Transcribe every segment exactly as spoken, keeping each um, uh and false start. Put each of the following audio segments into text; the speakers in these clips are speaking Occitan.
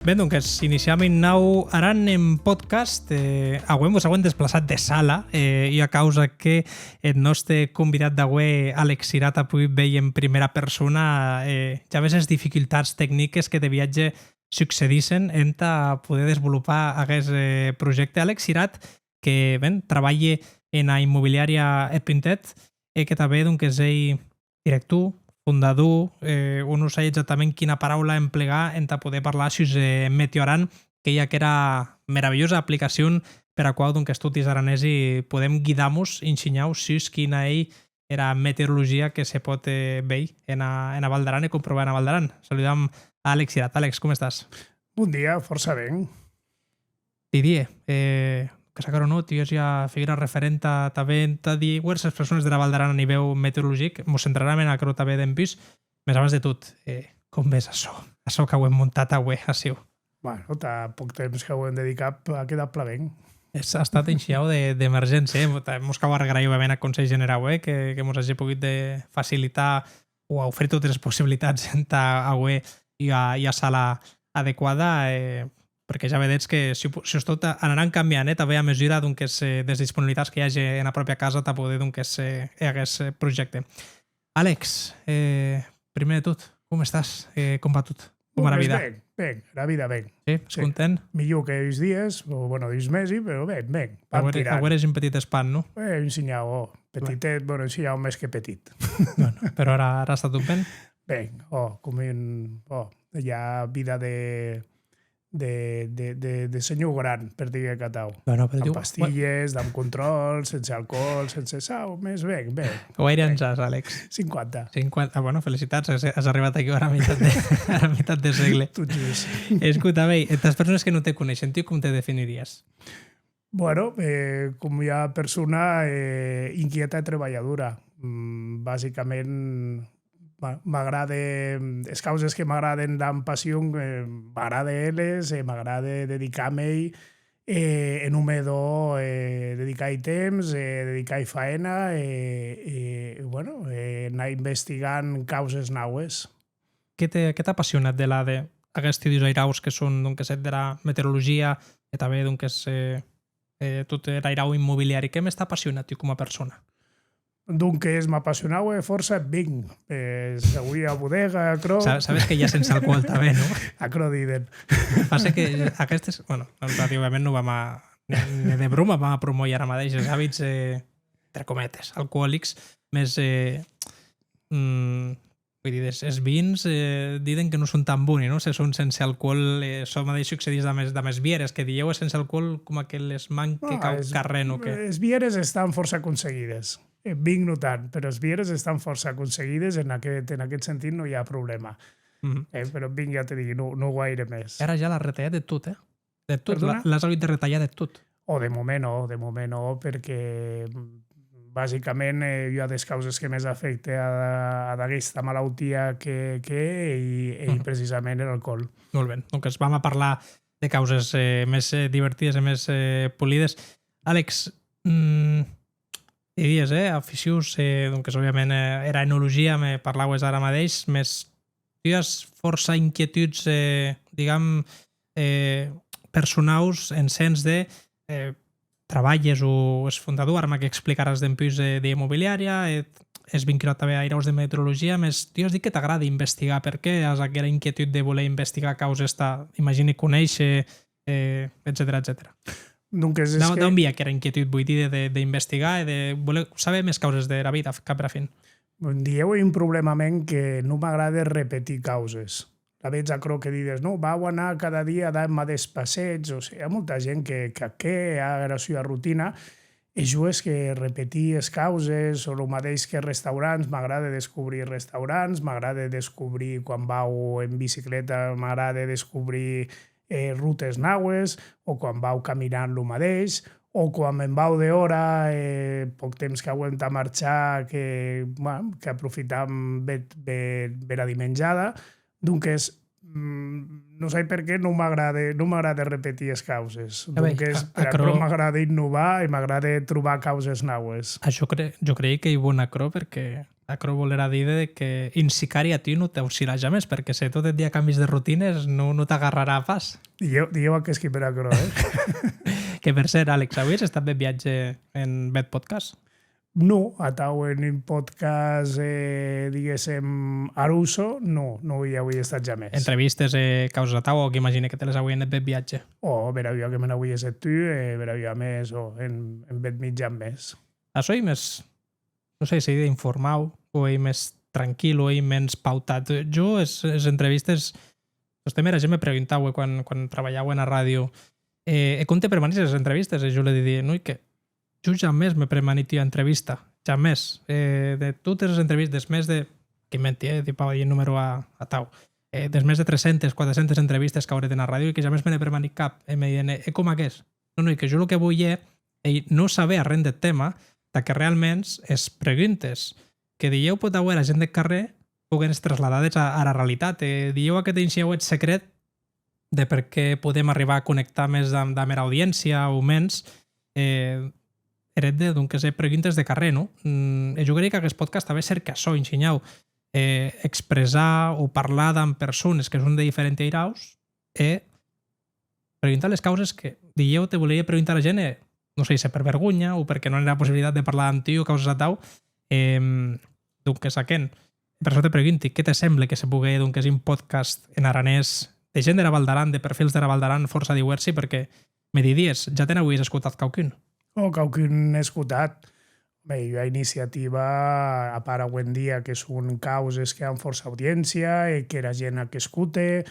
Ben, donques, iniciam un nau Aran en podcast. Eh, auem, mos auem desplaçat de sala, eh, ua causa que eth nòste convidat d'aué, Àlex Sirat, a pogut veir en primera persona, eh, ja ves es dificultats tecniques que de viatge succedissen entà poder desvolopar aguest, eh, projècte. Àlex Sirat, que, ben, trabalhe ena immobiliària Eth Puntet, e que tanben, donques, ei director, fondador, eh, o non sai exactament quina paraula emplegar entà poder parlar sus, eh, Meteo Aran, qu'ei aquera meravilhosa aplicacion pera quau, donques, toti es aranesi podem guidar-mos un shinhau sus quina ei era meteorologia que se pòt, eh, veir ena, ena Val d'Aran e comprovar ena Val d'Aran. Saludam a Àlex Sirat. Àlex, com estàs? Bon dia, fòrça ben. Didier, eh, que sap qu'ara non, tu ès ua figura referenta tanben entà diuèrses persones dera Val d'Aran a nivèu meteorologic. Mos centraram en aquerò tanben dempús. Mès abans de tot, eh, com ves açò? Açò qu'auem montat aué aciu. Bueno, tà pòc temps qu'auem dedicat, a quedat plan ben. Es, a estat un shinhau de, d'emergéncia, eh? Mos cau arregraïr, òbviament, ath Conselh Generau, eh, que, que mos age pogut de facilitar o a ofrir totes es possibilitats entà auer ua, ua sala adequada, eh, perque ja vedetz que, su-, sustot, anaràn cambiant, eh, tanben a mesura, donques, eh, des disponibilitats que i age ena pròpia casa tà poder, donques, eh, hèr aguest, eh, projècte. Àlex, eh, prumèr de tot, com estàs? Eh, com va tot? Com va era vida? Ben, ben, era vida ben. Sí? Ès content? Milhor que uns dies, o, bueno, uns mesi, però ben, ben. Vam tirant. Aué ès un petit espant, non? Eh, un shinhau, ò. Petitet, bueno, un shinhau mès que petit. Bueno, però ara, ara està tot ben? Ben, ò, com un, ò, i a vida de, de, de, de, de senhor gran, per díder-ac atau. Bueno, però damb pastilhes, damb contròl, sense alcoòl, sense sau, mès ben, ben. Guaire ans as, Àlex? Cinquanta. Cinquanta. Ah, bueno, felicitats, as, as arribat aquiu ara mitat de, ara mitat de sègle. Tot just. Escota, ben, entàs persones que non te coneishen, tu com te definiries? Bueno, eh, com ua persona, eh, inquieta e trebalhadora. Mm, basicament, ma-, m'agrade, es causes que m'agraden damb passion, eh, m'agrade hèr-les e m'agrade dedicar-me-i, eh, e non me dò, eh, dedicar-i temps, eh, dedicar-i faena e, e, e, bueno, e anar investigant causes naues. Qué te, qué t'a apassionat delà de aguesti dus airaus que son, donques, eth dera meteorologia e tanben, donques, eh, eh, tot er airau immobiliari? Qué mès t'a apassionat tu coma persona? Donques, m'apassionaue fòrça eth vin. Eh, s'auie ua bodega, aquerò. Sa-, sabes que i a sense alcoòl tanben, non? Aquerò diden. Passe que aguestes, bueno, nosaltres, òbviament, non vam a, ne, ne de broma, vam a promòir ara madeish es abits, eh, entre cometes, alcoòlics, mès, eh, mm, Vull dir, es, es vins, eh, diden que non son tan boni, non? Se son sense alcoòl, eh, çò madeish succedís damb es, damb es bières, que dilhèu es sense alcoòl coma que les manque quauquarren o qué? Es bières estan fòrça aconseguides. Eth vin non tant, però es bières estan fòrça aconseguides, en aqueth, en aqueth sentit non i a problèma. Eh, però eth vin, ja te digui, non, non guaire mès. Ara ja l'as retalhat de tot, eh? De tot, la, l'as auut de retalhar de tot. Ò, de moment non, de moment non, perque, mm, basicament, eh, ua des causes que mès afècte ad, ad aguesta malautia que, que ei, ei precisament er alcoòl. Molt ben, donques vam a parlar de causes, eh, mès, eh, divertides e mès, eh, polides. Àlex, mm, didies, eh, aficions, eh, donques, òbviament, eh, era enologia, me parlaues ara madeish, mès tu as fòrça inquietuds, eh, digam, eh, personaus, en sens de, eh, trabalhes o ès fondador, ara m'ac explicaràs dempús, eh, d'immobiliària, eh, ès vinculat tanben a airaus de meteorologia, mès tu as dit que t'agrade investigar. Per qué as aquera inquietud de voler investigar causes tà, imagini, conéisher, eh, etcetèra, etcetèra. Donques, es que... D'a on vie aquera inquietud, voi díder, de, d'investigar e de voler saber mès causes dera vida, cap ara fin? Bon, dilhèu ei un problèma mèn que non m'agrade repetir causes. Lavetz aquerò que dides, non, vau anar cada dia a dar eth madeish passeig, o sigui, i a molta gent que, que, que a era sua rotina, e jo es que repetir es causes, o lo madeish que restaurants, m'agrade descobrir restaurants, m'agrade descobrir, quan vau en bicicleta, m'agrade descobrir, eh, rutes naues, o quan vau caminant lo madeish, o quan me'n vau dehòra, eh, pòc temps qu'auem tà marchar, que, bueno, qu'aprofitam bèth, bèth, bèra dimenjada. Donques, mm, non sai per qué, non m'agrade, non m'agrade repetir es causes. Donques, per aquerò m'agrade innovar e m'agrade trobar causes naues. A, jo cre-, jo crei qu'ei bon aquerò, perque Aquerò volerà díder que un sicari a tu non t'aucirà jamès, perque se tot eth dia cambis de rutines, non, non t'agarrarà pas. Dilhèu, dilhèu ac hèsqui per aquerò, eh? Que, per cèrt, Àlex, auies estat bèth viatge en bèth podcast? Non, atau en un podcast, eh, diguéssem, ar uso, non, non i auia estat jamès. Entrevistes e causes atau, òc, imagine que te les auien hèt bèth viatge. Ò, bèra ua que me n'auies hèt tu, e bèra ua mès, ò, en, en bèth mijan mes. Açò ei mès, non sai se díder informau, o ei mès tranquil, o ei mens pautat. Jo, es, es entrevistes, tostemp era gent me preguntaue quan, quan trabalhaue ena ràdio, e, e com te preparanes es entrevistes? E jo le didie, non, que jo jamès me premaniti ua entrevista, jamès. E de totes es entrevistes, mès de, que menti, eh, ti pau dir un numèro a, atau, eh, des mès de tres centes, quatre centes entrevistes qu'auret ena ràdio, e que jamès me ne premanic cap, e me diden, e, e com aguest? Non, non, que jo lo que volia ei non saber arren deth tèma, tà que realments es preguntes que dilhèu pòt auer era gent deth carrèr poguen èster trasladades a, ara realitat. E dilhèu aqueth ei un shinhau eth secret de per qué podem arribar a connectar mès damb, damb era audiéncia o mens, eh, er hèt de, donques, eh, preguntes de carrèr, non? Mm, e jo crei qu'aguest podcast tanben cèrque açò, un shinhau, eh, expressar o parlar damb persones que son de diferenti airaus e preguntar les causes que dilhèu te volerie preguntar a gent e, non sai se per vergonha o perque non èra possibilitat de parlar damb tu o causes atau, em, donques, aqueth. Per açò te pregunti, qué te semble que se pogue hèr, donques, un podcast en aranés de gent dera Val d'Aran, de perfils dera Val d'Aran fòrça diuèrsi, perque me didies, ja te n'auies escotat quauqu'un? Ò, quauqu'un n'è escotat. Mès ua iniciativa, a part aué en dia que son causes que an fòrça audiéncia e qu'era gent ac escote,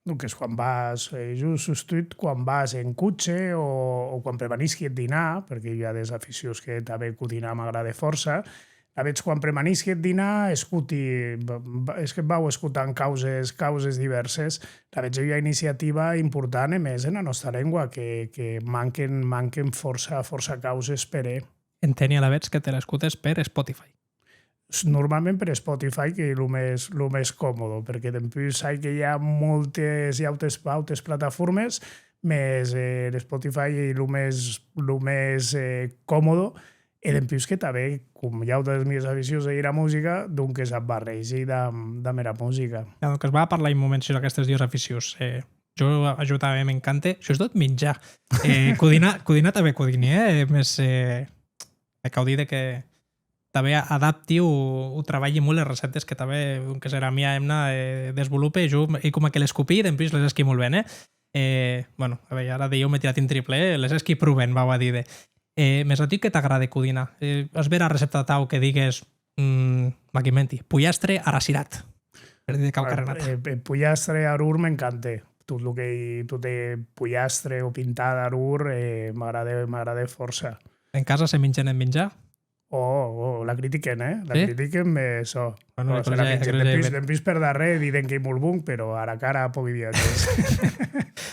donques, quan vas, eh, jo sustot quan vas en coche o, o quan premanisqui eth dinar, perque i a des aficions que tanben codinar m'agrade fòrça, alavetz quan premanisqui eth dinar, escoti, va, va, es que vau escotant causes, causes divèrses, alavetz ei ua iniciativa important e mès ena nòsta lengua, que, que manquen, manquen fòrça, fòrça causes per hèr. Enteni alavetz que te l'escotes per Spotify. S-, normalment per Spotify, qu'ei lo mès, lo mès còmodo, perque dempús sai que i a moltes e autes, autes plataformes, mès, eh, l'Spotify ei lo mès, lo mès, eh, còmodo, e dempús que tanben, com i a autes, es mies aficions ei era musica, donques ac barregi damb, damb era musica. Ja, donques, va a parlar un moment sus aquestes dues aficions. Eh, jo, a jo tanben m'encante, sustot minjar. Eh, codinar, codinar tanben codini, eh? Mès, eh, me cau díder que tanben a-, adapti o, o trabalhi molt es recèptes que tanben, donques, era mia hemna, eh, desvolope, e jo ei coma que les copii, dempús les hèsqui molt ben, eh? Eh, bueno, a veir, ara dilhèu m'è tirat un triple, eh? Les hèsqui pro ben, vau a díder. Eh, mès a tu qué t'agrade codinar? Eh, as bèra recèpta atau que digues, mm, m'ac inventi, polhastre ar acirat, per díder quauquarren aute. Eh, eh, polhastre ar horn m'encante. Tot lo qu'ei, tot eth polhastre o pintada ar horn, eh, m'agrade, m'agrade fòrça. En casa se mingen en minjar? Ò, ò, la critiquen, eh? La critiquen, mès, ò. Bueno, ò, se la mingen. Dempús, dempús per darrèr diden qu'ei molt bon, però ara cara pogui díder.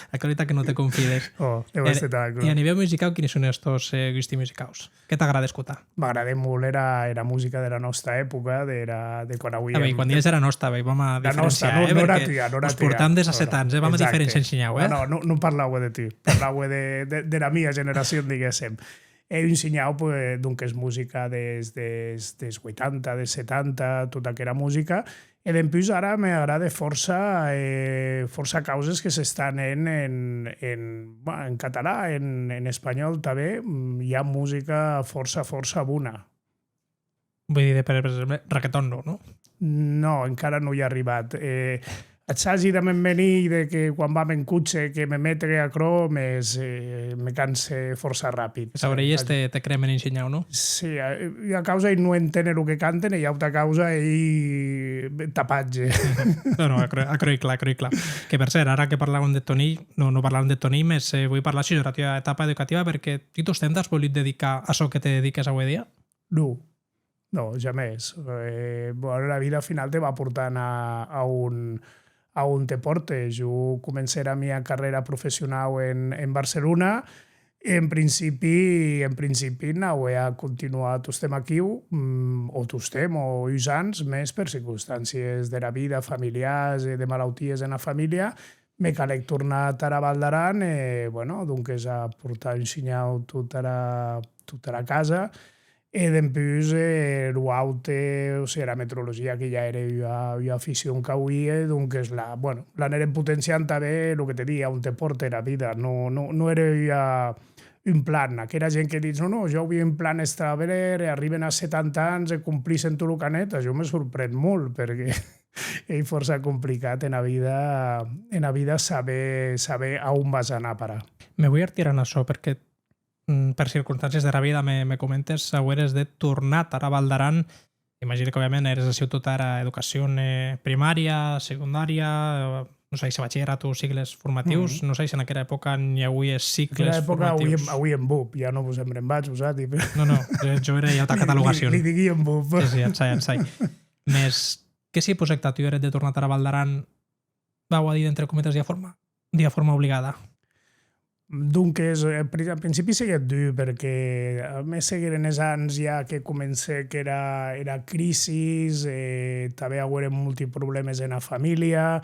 Aquerò ei tà que non te confides. Ò, deu èster tà aquerò. E a nivèu musicau, quini son es tòs, eh, gusti musicaus? Qué t'agrade escotar? M'agrade molt era, era musica dera nòsta epòca, dera, de quan auíem... A veir, quan dides era nòsta, a veir, vam a diferenciar, eh? Perque mos portam des a set ans, eh? Vam a diferenciar un shinhau, eh? Non, non, non parlaue de tu, parlaue de, de, dera mia generacion, diguéssem. E un shinhau, pues, donques, musica des, des, des vuitanta, des setanta, tota aquera musica. E dempús ara m'agrade fòrça, eh, fòrça causes que s'estan hènt en, en, bah, en català, en, en espanhòl tanben, mm, i a musica fòrça, fòrça bona. Voi díder, per exemple, reggaeton non, non? Non, encara non i è arribat. Eh, Ac sagi damb eth menhir de que quan vam en coche que me mete aquerò, mès, eh, me canse fòrça rapid. Es aurelhes te, te cremen un shinhau, non? Sí, eh, ua causa ei non enténer lo que canten e ua auta causa ei tapatge. Non, non, aquerò, aquerò ei clar, aquerò ei clar. Que, per cèrt, ara que parlàuem de Toni, non, non parlàuem de Toni, mès, eh, voi parlar sus era tua etapa educativa, perque tu tostemp t'as volut dedicar a çò que te dediques aué dia? Non. Non, jamès. Eh, bueno, la vida al final te va portant a, a on, a on te porte. Jo comencè era mia carrèra professionau en, en Barcelona. En principi, en principi, anaue a continuar tostemp aquiu, mm, o tostemp, o uns ans, mès per circonstàncies dera vida, familiars e de malauties ena familha, me calec tornar tara Val d'Aran e, bueno, donques, a portar un shinhau tota era, tota era casa. E dempús, eh, lo aute, o sigui, era meteorologia que ja ère ua, ua aficion qu'auie, donques la, bueno, l'anèrem potenciant tanben, lo que te dii, a on te pòrte era vida, non, non, non ère ua, un plan. Aquera gent que ditz, non, non, jo auia un plan extraordinari, e arriben a setanta ans e complissen tot lo qu'an hèt, a jo me sorpren molt, perque ei fòrça complicat ena vida, ena vida saber, saber a on vas anar a parar. Me voi artirar en açò, perque, mm, per circonstàncies dera vida, me, me comentes, aueres de tornar tara Val d'Aran. Imagini que, òbviament, ères aciu tota era educacion, eh, primària, secundària, eh, non sai se batchillerat o cicles formatius, non sai se en aquera epòca n'i auie cicles formatius. En aquera epòca auíem, auíem bup, ja non vos en brembatz, vosati, però... Non, non, jo, jo ère ua auta catalogacion. Li, li diguíem bup. Sí, sí, en sai, en sai. Mès, qué suposèc tà tu eth hèt de tornar tara Val d'Aran, vau a díder entre cometes, d'ua forma, d'ua forma obligada? Donques, eh, pri-, al principi siguec dur, perque a mès segueren es ans ja que comencèc era, era crisi, e tanben aueren molti problèmes ena familha,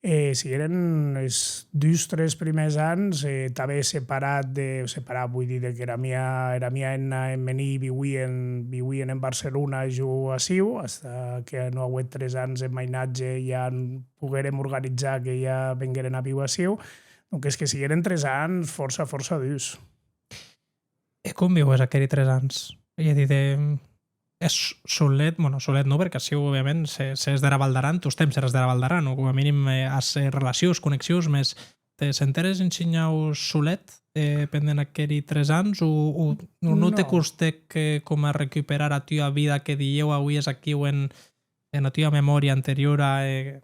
e sigueren es dus, tres prumèrs ans, e tanben separat de, separat, voi díder qu'era mia, era mia hemna e eth men hilh viuien, viuien en Barcelona e jo aciu, hasta que non auec tres ans eth mainatge ja poguérem organizar que ja vengueren a víuer aciu, donques que sigueren tres ans fòrça, fòrça durs. E com viues aqueri tres ans? Ei a díder, ès solet, bueno, solet non, perque aciu, òbviament, se, se ès dera Val d'Aran, tostemp seràs dera Val d'Aran, o coma minim, eh, as, eh, relacions, connexions, mès te sentères un shinhau solet, eh, pendent aqueri tres ans, o, o, o non te costèc, eh, coma recuperar era tua vida que dilhèu auies aquiu en, ena tua memòria anteriora, eh,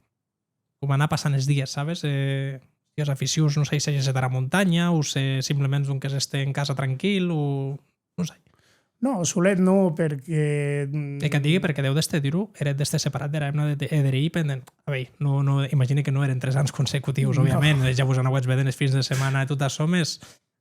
coma anar passant es dies, sabes? Eh, es tues aficions, non sai se hèges entara montanha o se simplements, donques, èster en casa tranquil o... non sai. Non, solet non, perque, mm... E qu'ac digui perque deu d'èster duro, er hèt d'èster separat dera hemna e de, e der hilh pendent... A veir, non, non, imagini que non èren tres ans consecutius, òbviament, eh, ja vos anavetz vedent es fins de setmana e tot açò, mès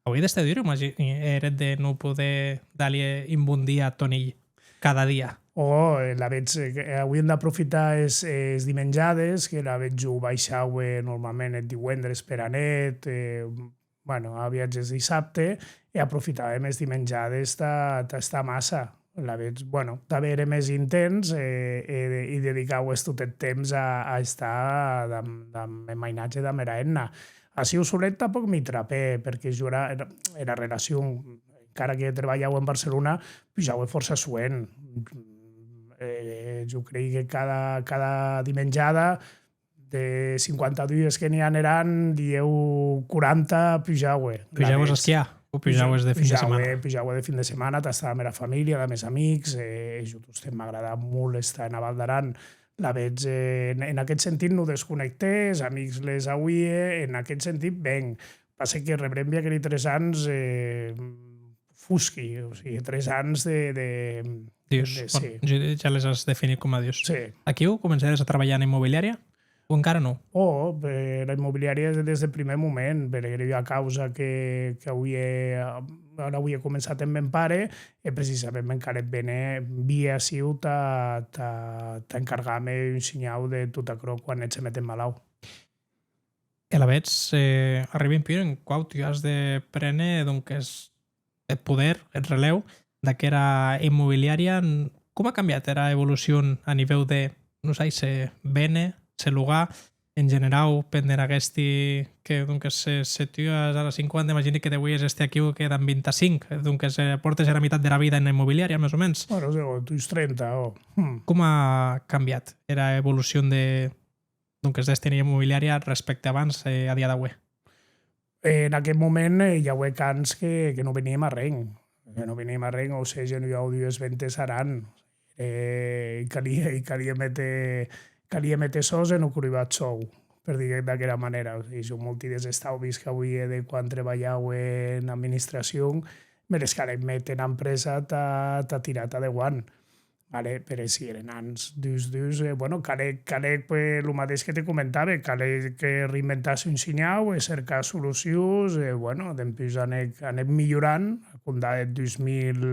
auie d'èster duro, imagi-, er hèt de non poder dar-li un bon dia a tòn hilh cada dia. Ò, eh, lavetz, eh, auíem d'aprofitar es, es dimenjades, que lavetz jo baishaue normalment eth diuendres pera net, eh, bueno, a viatges dissabte, e aprofitàuem es dimenjades tà, tà estar amassa. Lavetz, bueno, tanben ère mès intens, e, e, e dedicàues tot eth temps a, a estar damb, damb eth mainatge, damb era hemna. Aciu solet tanpòc m'i trapè, perque jo era, era, era relacion, encara que trebalhaue en Barcelona, pujaue fòrça soent. Eh, jo crei que cada, cada dimenjada, de cinquanta-dues que n'i an er an, dilhèu quaranta pujaue. Pujaues a esquiar o pujaues de fin de setmana? Pujaue, pujaue de fin de setmana, tà estar damb era familha, damb es amics, e, e jo tostemp m'a agradat molt estar ena Val d'Aran. Lavetz, eh, en, en aqueth sentit non desconnectè, es amics les auie, en aqueth sentit, ben. Passe que rebrembi aqueri tres ans, eh, fosqui, o sigui, tres ans de, de, durs, de, bon, sí. Jo, ja les as definit coma durs. Sí. Aquiu comencères a trabalhar en immobiliària o encara non? Ò, eh, era immobiliària des de prumèr moment, perque ère ua causa que, que auie, ara auie començat emb mèn pare, e precisament me calec véner, víer aciu tà, tà, tà encargar-me un shinhau de tot aquerò quan eth se metec malaut. E alavetz, eh, arribe un punt en quau tu as de préner, donques, eth poder, eth relèu d'aquera immobiliària. N-, com a cambiat era evolucion a nivèu de, non sai se véner, se logar, en generau, pendent aguesti que, donques, se, se tu as ara cinquanta, imagini que deuies èster aquiu que damb vint-e-cinc, donques, eh, pòrtes era mitat dera vida ena immobiliària, mès o mens. Bueno, dus trenta, ò. Hmm. Com a cambiat era evolucion de, donques, d'èster ena immobiliària respècte abans, eh, a dia d'aué? En aqueth moment, eh, i auec ans que, que non veníem arren. Que non veníem arren, o sèi, en ua o dues ventes ar an. Eh, i calie, i calie méter, calie méter sòs e non crobar eth sòu, per díder d'aquera manèra. O sèi, son molti des estaubis qu'auie de quan trebalhaue en administracion, me les calec méter ena empresa tà, tà tirar tà deuant. Vale, però si èren ans durs, durs, eh, bueno, calec, calec, eh, lo madeish que te comentavi, calec, eh, reinventar-se un shinhau e cercar solucions, e, bueno, dempús anèc, anèc milhorant, a compdar deth dus mil,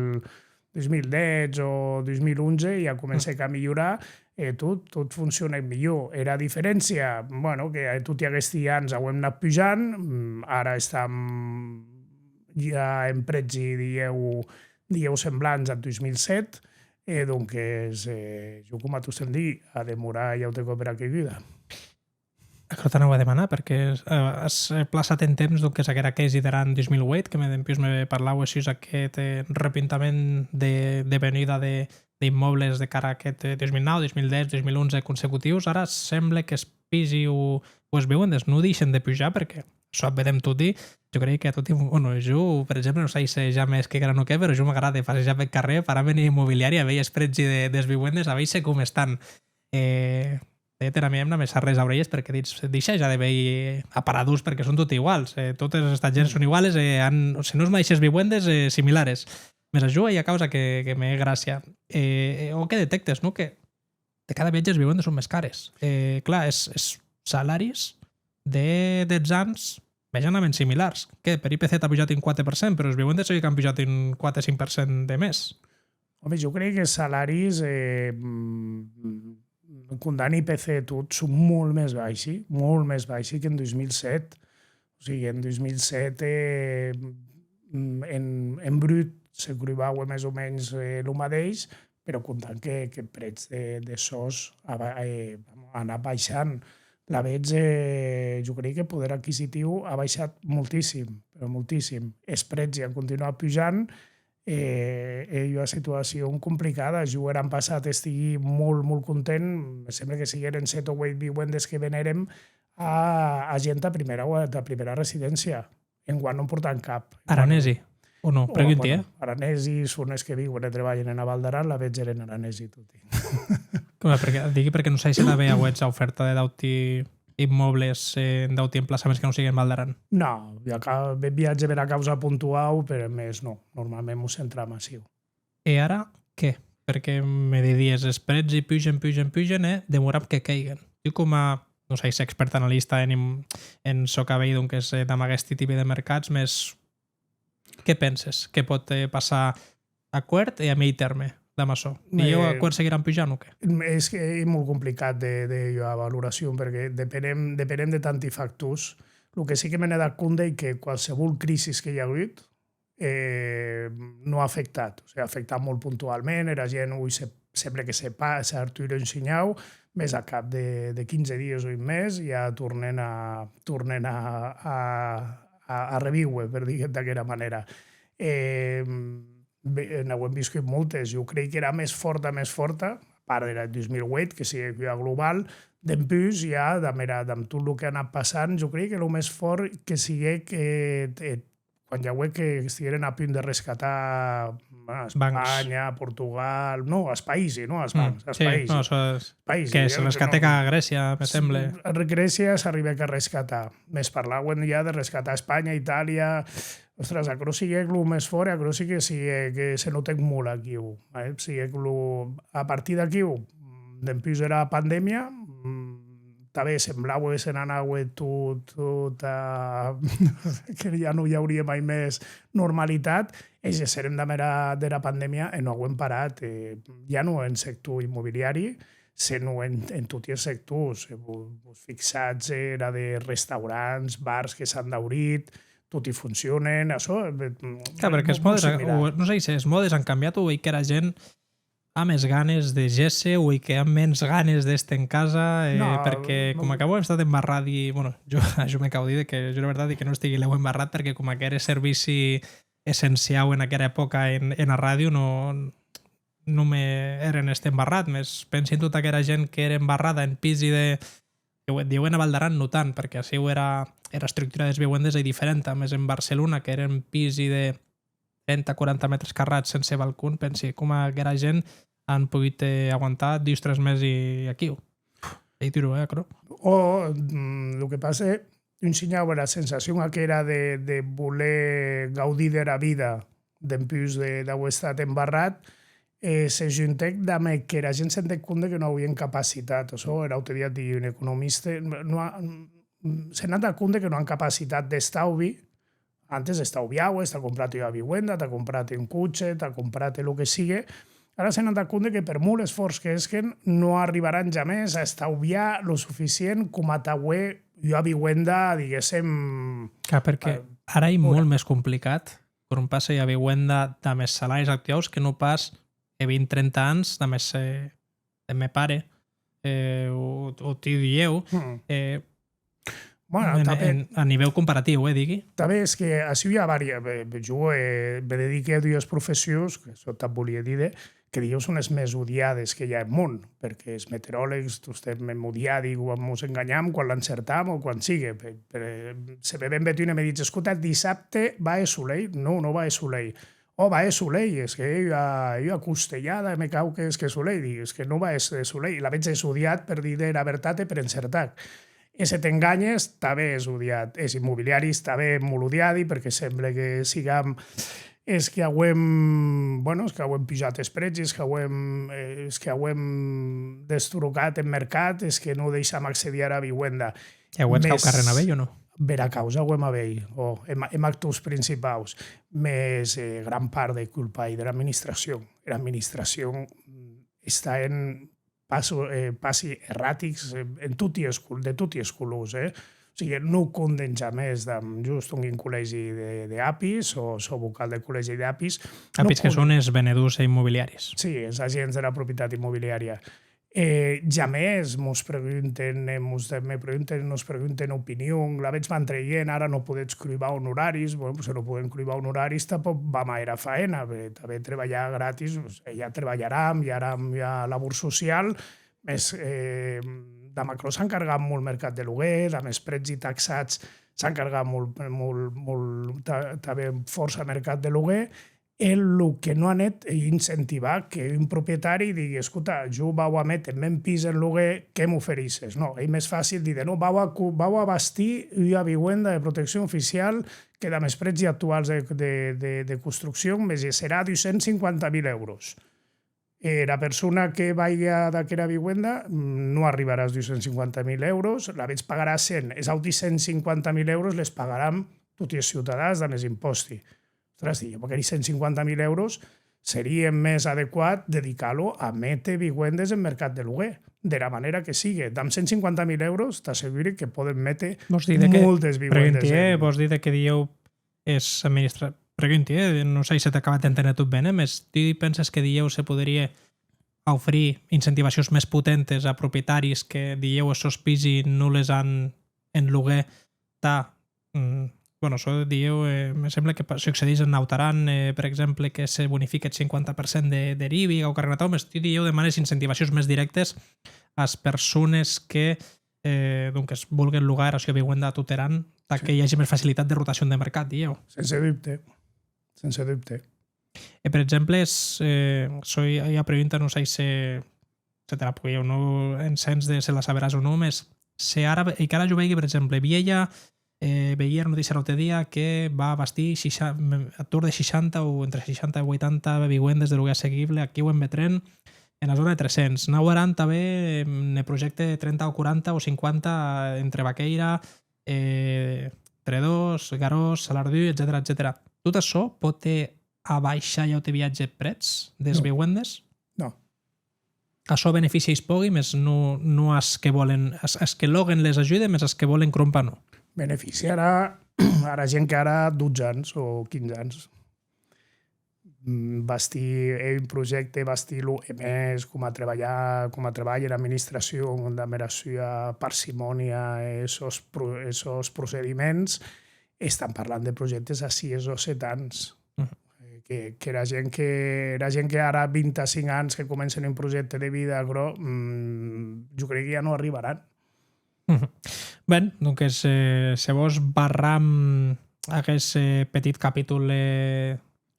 dus mil dètz o dus mil onze, ja comencèc a milhorar, e tot, tot foncionèc milhor. Era diferéncia, bueno, que toti aguesti ans auem anat pujant, mm, ara estam ja en prètz, dilhèu, dilhèu semblants ath dos mil sèt, e donques, eh, jo, coma tostemp dii, a demorar un aute còp era queiguda. Aquerò t'anaua a demanar, perque, eh, as, eh, plaçat en temps, donques, aquera crisi der an dos mil ueit, que me, dempús me parlaues sus aqueth, eh, repuntament de, de venuda de, d'immòbles de cara a aqueth, eh, dos mil nau, dos mil dètz, dos mil onze consecutius. Ara semble qu'es prètzi o, o es viuendes non deishen de pujar, perque açò ac vedem toti. Jo crei que a toti, bueno, jo, per exemple, non sai se ja mès que gran o qué, però jo m'agrade passejar peth carrèr, parar-me en immobiliari, a veir es prètzi de, des viuendes, a veir se com estan. Eh, de hèt, era mia hemna me sarre es aurelhes perque ditz, deisha ja de veir aparadors perque son toti iguals, eh, totes es estatgèrs son iguales, eh, an, se non es madeishes viuendes, eh, similares. Mès a jo i a ua causa que, que me hè gràcia. Eh, eh, o que detèctes, non? Que de cada viatge es viuendes son mès cares. Eh, clar, es, es salaris de dètz ans, mès ja anaven similars. Que per I P C t'a pujat un quate per cent, però es viuendes segur qu'an pujat un quate cinc per cent de mès. Òme, jo crei que es salaris, eh, mm, compdant I P C e tot, son molt mès baissi, molt mès baissi qu'en dos mil sèt. O sigui, en dos mil sèt, eh, mm, en, en brut se crobaue mès o mens, eh, lo madeish, però compdant que, que prètz de, de sòs a ba-, eh, a anat baishant. Lavetz, eh, jo crei que poder aquisitiu a baishat moltíssim, però moltíssim. Es prètzi an continuat pujant, e, e ua situacion complicada. Jo er an passat estigui molt, molt content. Me semble que sigueren sèt o ueit viuendes que venèrem a, a gent tà prumèra, tà prumèra residéncia. Enguan non portam cap. Aranesi, o non? Pregunti, eh? Aranesi, son es que viuen e trebalhen ena Val d'Aran, lavetz eren aranesi toti. Coma, perque, digui perque non sai se tanben auetz aufèrta de d'auti immòbles, eh, en d'auti emplaçaments que non siguen Val d'Aran. Non, ja ca-, be-, viatge per a causa puntuau, però mès non, normalment mos centram aciu. E ara, qué? Perque me didies, es prètzi pugen, pugen, pugen, e demoram que queiguen. Tu coma, non sai se expèrt analista en im-, en çò qu'a veir, donques, eh, damb aguesti tipi de mercats, mès qué penses que pòt, eh, passar a cuert e a miei tèrme damb açò? Dilhèu a cuert seguiràn pujant o qué? Es que ei molt complicat de, de ua valoracion, perque depenem, depenem de tanti factors. Lo que sí que me n'è dat compde ei que qualsevol crisi que i a agut, eh, non a afectat. O sigui, a afectat molt puntualment, era gent, ui, se, semble que se pa-, s'artura un shinhau, mès a cap de, de quinze dies o un mes ja tornen a, tornen a, a, a, a reviure, per díder d'aquera manèra. Eh, be-, n'auem viscut moltes. Jo crei qu'era mès fòrta, mès fòrta, a part dera dos mil ueit, que siguec ua global, dempús ja, damb era, damb tot lo qu'a anat passant, jo crei que lo mès fòrt que siguec, eh, eth quan i auec que estigueren a punt de rescatar, bueno, Espanha, Portugal, non, as païsi, non, as bancs, as païsi. As païsi, que se rescatèc a Grècia, me semble. Grècia s'arribèc a rescatar. Mès parlauen ja de rescatar Espanha, Itàlia. Ostras, aquerò siguec lo mès fòrt, e aquerò sí que siguec, que se notèc molt aquiu, eh? Siguec lo, a partir d'aquiu, dempús era pandèmia, mm, tanben semblaue que se n'anaue tot, tot a, que ja non i aurie mai mès normalitat, e gessèrem damb era, dera pandèmia e non auem parat, e ja non en sector immobiliari, senon en, en toti es sectors. Se vo-, vos fixatz, era de restaurants, bars que s'an daurit, toti foncionen, açò, eh, clar, perque es mòdes, o, non sai se es mòdes an cambiat o ei qu'era gent a mès ganes de gésser o ei que a mens ganes d'èster en casa, eh, perque coma qu'auem estat embarradi, bueno, jo, a jo me cau díder que jo, la vertat, ei que non estigui lèu embarrat, perque coma qu'ère servici essenciau en aquera epòca en, ena ràdio, non, non me hèren èster embarrat, mès pensi en tota aquera gent qu'ère embarrada en pisi de, dilhèu, dilhèu ena Val d'Aran non tant, perque aciu era, era estructura des viuendes ei diferenta, mès en Barcelona, qu'èren pisi de trenta, quaranta mètres carrats sense balcon, pensi coma aquera gent an pogut, eh, aguantar dus, tres mesi aquiu. Ei duro, eh, aquerò. O, mm, lo que passe, un shinhau era sensacion aquera de, de voler gaudir dera vida dempús de, d'auer estat embarrat, e se juntèc damb que era gent sentèc compde que non auien capacitat, açò, er aute dia didie un economiste, non a, mm, se n'an dat compde que non an capacitat d'estauvi. Antes estauviaue, t'a comprat ua viuenda, t'a comprat un coche, t'a comprat lo que sigue. Ara se n'an dat compde que per molt esfòrç que hèsquen, non arribaràn jamès a estauviar lo suficient coma tà auer ua viuenda, diguéssem. Clar, perque ara ei molt mès complicat crompar-se ua viuenda damb es salaris actuaus que non pas hè vint, trenta ans damb es, eh, de mè pare, eh, o, o tu dilhèu, Mm. eh, Bueno, en, tanben en, a nivèu comparatiu, eh, digui. Tanben es que aciu i a varia-, eh, jo, eh, me dedique a dues professions, que çò tanben volie díder, que dilhèu son es mès odiades que i a en mon, perque es meteorolègs tostemp èm odiadi quan mos enganham, quan l'encertam o quan sigue. Per, per, se me ven bèth un e me ditz: «Escota, dissabte va hèr solei?» Non, non va hèr solei. «Ò, va hèr solei, es que hè ua, ua costelhada, me cau que hèsque solei.» Digui: «Es que non va hèr solei.» Lavetz, es odiat per díder era vertat e per encertar. E se t'enganhes, tanben es odiat. Es immobiliaris tanben èm molt odiadi, perque semble que sigam es que auem, bueno, es que auem pujat es prètz, es que auem, eh, es que auem destrocat eth mercat, es que non deisham accedir ara viuenda. E auetz quauquarren a veir o non? Bèra causa auem a veir, ò, èm, èm actors principaus, mès, eh, gran part de culpa ei dera administracion. Era administracion, mm, està en passo-, eh, passi erratics, eh, en toti es col-, de toti es colors, eh? O sigui, non conden jamès damb, jo stonc en collègi de, de apis, o sò vocal de collègi d'apis. Non conden. Apis que son es venedors e immobiliaris. Sí, es agents dera propietat immobiliària. E jamès mos pregunten, e mos, me pregunten, nos pregunten opinion, lavetz m'entreiguèn, ara non podetz clubar onoraris. Bueno, pues, se non podem clubar onoraris, tanpòc vam a hèr era faena, be, tanben trebalhar gratis, pues, e ja trebalharam, ja haram ua labor social, mès, eh, damb aquerò s'an cargat molt mercat de loguer, damb es prètzi taxats s'an cargat molt, molt, molt, ta-, tanben fòrça mercat de loguer, e lo que non an hèt ei incentivar que un propietari digui: «Escota, jo vau a méter eth mèn pis en loguer, qué m'oferisses?» Non, ei mès facil díder: «Non, vau a co-, vau a bastir ua viuenda de proteccion oficiau que damb es prètzi actuals de, de, de, de construccion, me serà dus cents cinquanta mil euros.» E era persona que vaiga ad aquera viuenda, mm, non arribarà as dus cents cinquanta mil euros, lavetz pagarà cent, es auti cent cinquanta mil euros les pagaram toti es ciutadans damb es impòsti. Ostres, dilhèu, aqueri cent cinquanta mil euros serien mès adequat dedicar-lo a méter viuendes en mercat de loguer, dera manèra que sigue. Damb cent cinquanta mil euros t'asseguri que pòden méter moltes viuendes. Vos dide que, pregunti, eh, en vos dide que dilhèu es administra-, pregunti, eh, non sai se t'è acabat d'enténer tot ben, eh, mès tu penses que dilhèu se poderie aufrir incentivacions mès potentes a propietaris que dilhèu es sòs pisi non les an en loguer tà, mm, bueno, çò dilhèu, eh, me semble que pa-, succedís en Naut Aran, eh, per exemple, que se bonifique eth cinquanta per cent de, der IBI, quauquarren atau, mès tu dilhèu demanes incentivacions mès dirèctes as persones que eh, donques, volguen logar era sua viuenda a tot er an, tà que i age mès facilitat de rotacion de mercat, dilhèu. Sense dubte. Sense dubte. E, per exemple, es, eh, çò, ua pregunta, non sai se, se te la pogui o non, en sens de se la saberàs o non, mès se ara, e qu'ara jo veigui, per exemple, Vielha, eh, veigui era notícia l'aute dia que va a bastir seixa-, a torn de seishanta o entre seishanta e ueitanta viuendes de loguer assequible aquiu en Betren, ena zòna de tres cents. Naut Aran tanben, ne projècte trenta o quaranta o cinquanta entre Vaquèira, eh, Tredòs, Garòs, Salardú, etcetèra, etcetèra. Tot açò pòt hèr abaishar un aute viatge eth prètz des viuendes? Non. Açò beneficia es pògui, mès non, non as que vòlen, as, as que lòguen les ajudes, mès as que vòlen crompar non. Beneficiarà ara gent qu'ara dotze ans o quinze ans. Mm, bastir, hè un projècte, bastir-lo, e mès, coma trebalhar, coma trebalha era administracion, damb era sua parsimònia e es sòns pro-, e es sòns procediments, estam parlant de projèctes a sies o sèt ans. Mhm. Eh, que, qu'era gent que, era gent que ara vint-e-cinc ans que comencen un projècte de vida, aquerò, mm, jo crec que ja non arribaràn. Mhm. Ben, donques, eh, se vòs, barram aguest, eh, petit capítol, eh,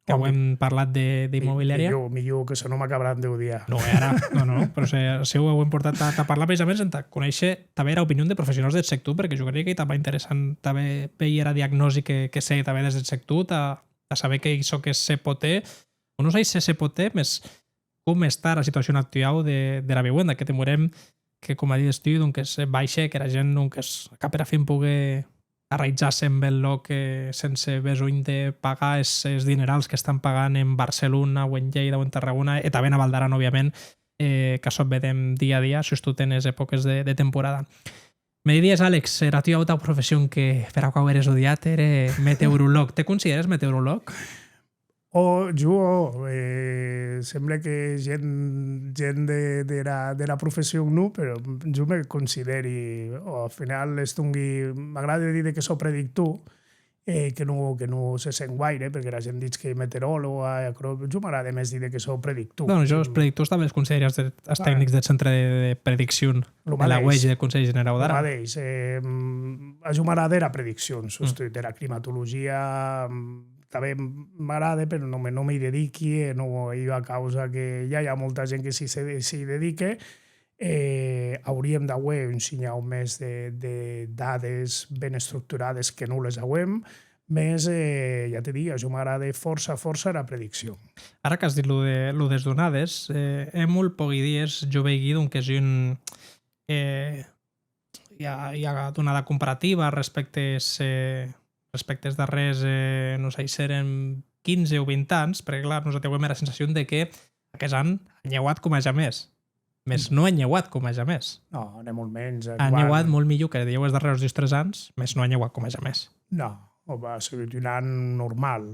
qu'auem parlat de, d'immobiliària. Mi-, milhor, milhor, que se non m'acabaràn d'odiar. Non, e ara, non, non, non, però se, se auem portat tà, tà parlar precisament entà conéisher tanben era opinion de professionals deth sector, perque jo crec qu'ei tanben interessant tanben veir era diagnosi que, que se hè tanben des deth sector, tà, tà saber que çò que se pòt hèr, o non sai se se pòt hèr, mès com està era situacion actuau de, dera viuenda, que demorem que, coma dides tu, donques, eh, baishèc, era gent, donques, cap era fin pogue arraïtzar-se en bèth lòc, eh, sense besonh de pagar es, es dinerals qu'estan pagant en Barcelona o en Lleida o en Tarragona, e tanben a Val d'Aran, òbviament, eh, qu'açò vedem dia a dia, sustot enes epòques de, de temporada. Me didies, Àlex, era tua auta profession que, pera quau ères odiat, ère meteorològ. Te considères meteorològ? O, jo, eh, semble que gent, gent de, dera, dera profession non, però jo me considèri, o, ath final, estongui, m'agrade díder que sò predictor, eh, que non, que non se sent guaire, perque era gent ditz qu'ei meteorològ, e aquerò, jo m'agrade mès díder que sò predictor. Bueno, jo, es predictors tanben es considèri as de, as tecnics deth Centre de, de Prediccion de la UEG e deth Conselh Generau d'Aran. Lo madeish, eh, a jo m'agrade era prediccion, sustot, era climatologia, mm, tanben m'agrade, però non me, non me i dediqui, e non, ei ua causa que ja i a molta gent que s'i, se, s'i dedique, e auríem d'auer un shinhau mès de, de dades ben estructurades que non les auem, mès, eh, ja te digui, a jo m'agrade fòrça, fòrça era prediccion. Ara qu'as dit lo de, lo des donades, eh, hè molt pòqui dies jo veigui, donques, un, eh, ua, ua donada comparativa respècte es, eh, respècte es darrèrs, eh, non sai s'èren quinze o vint ans, perque, clar, nosati auem era sensacion de que aqueth an a nheuat coma jamès. Mès non a nheuat coma jamès. Non, ne molt mens. A nheuat molt milhor que dilhèu es darrèrs dus, tres ans, mès non a nheuat coma jamès. Non, o, a sigut un an normal.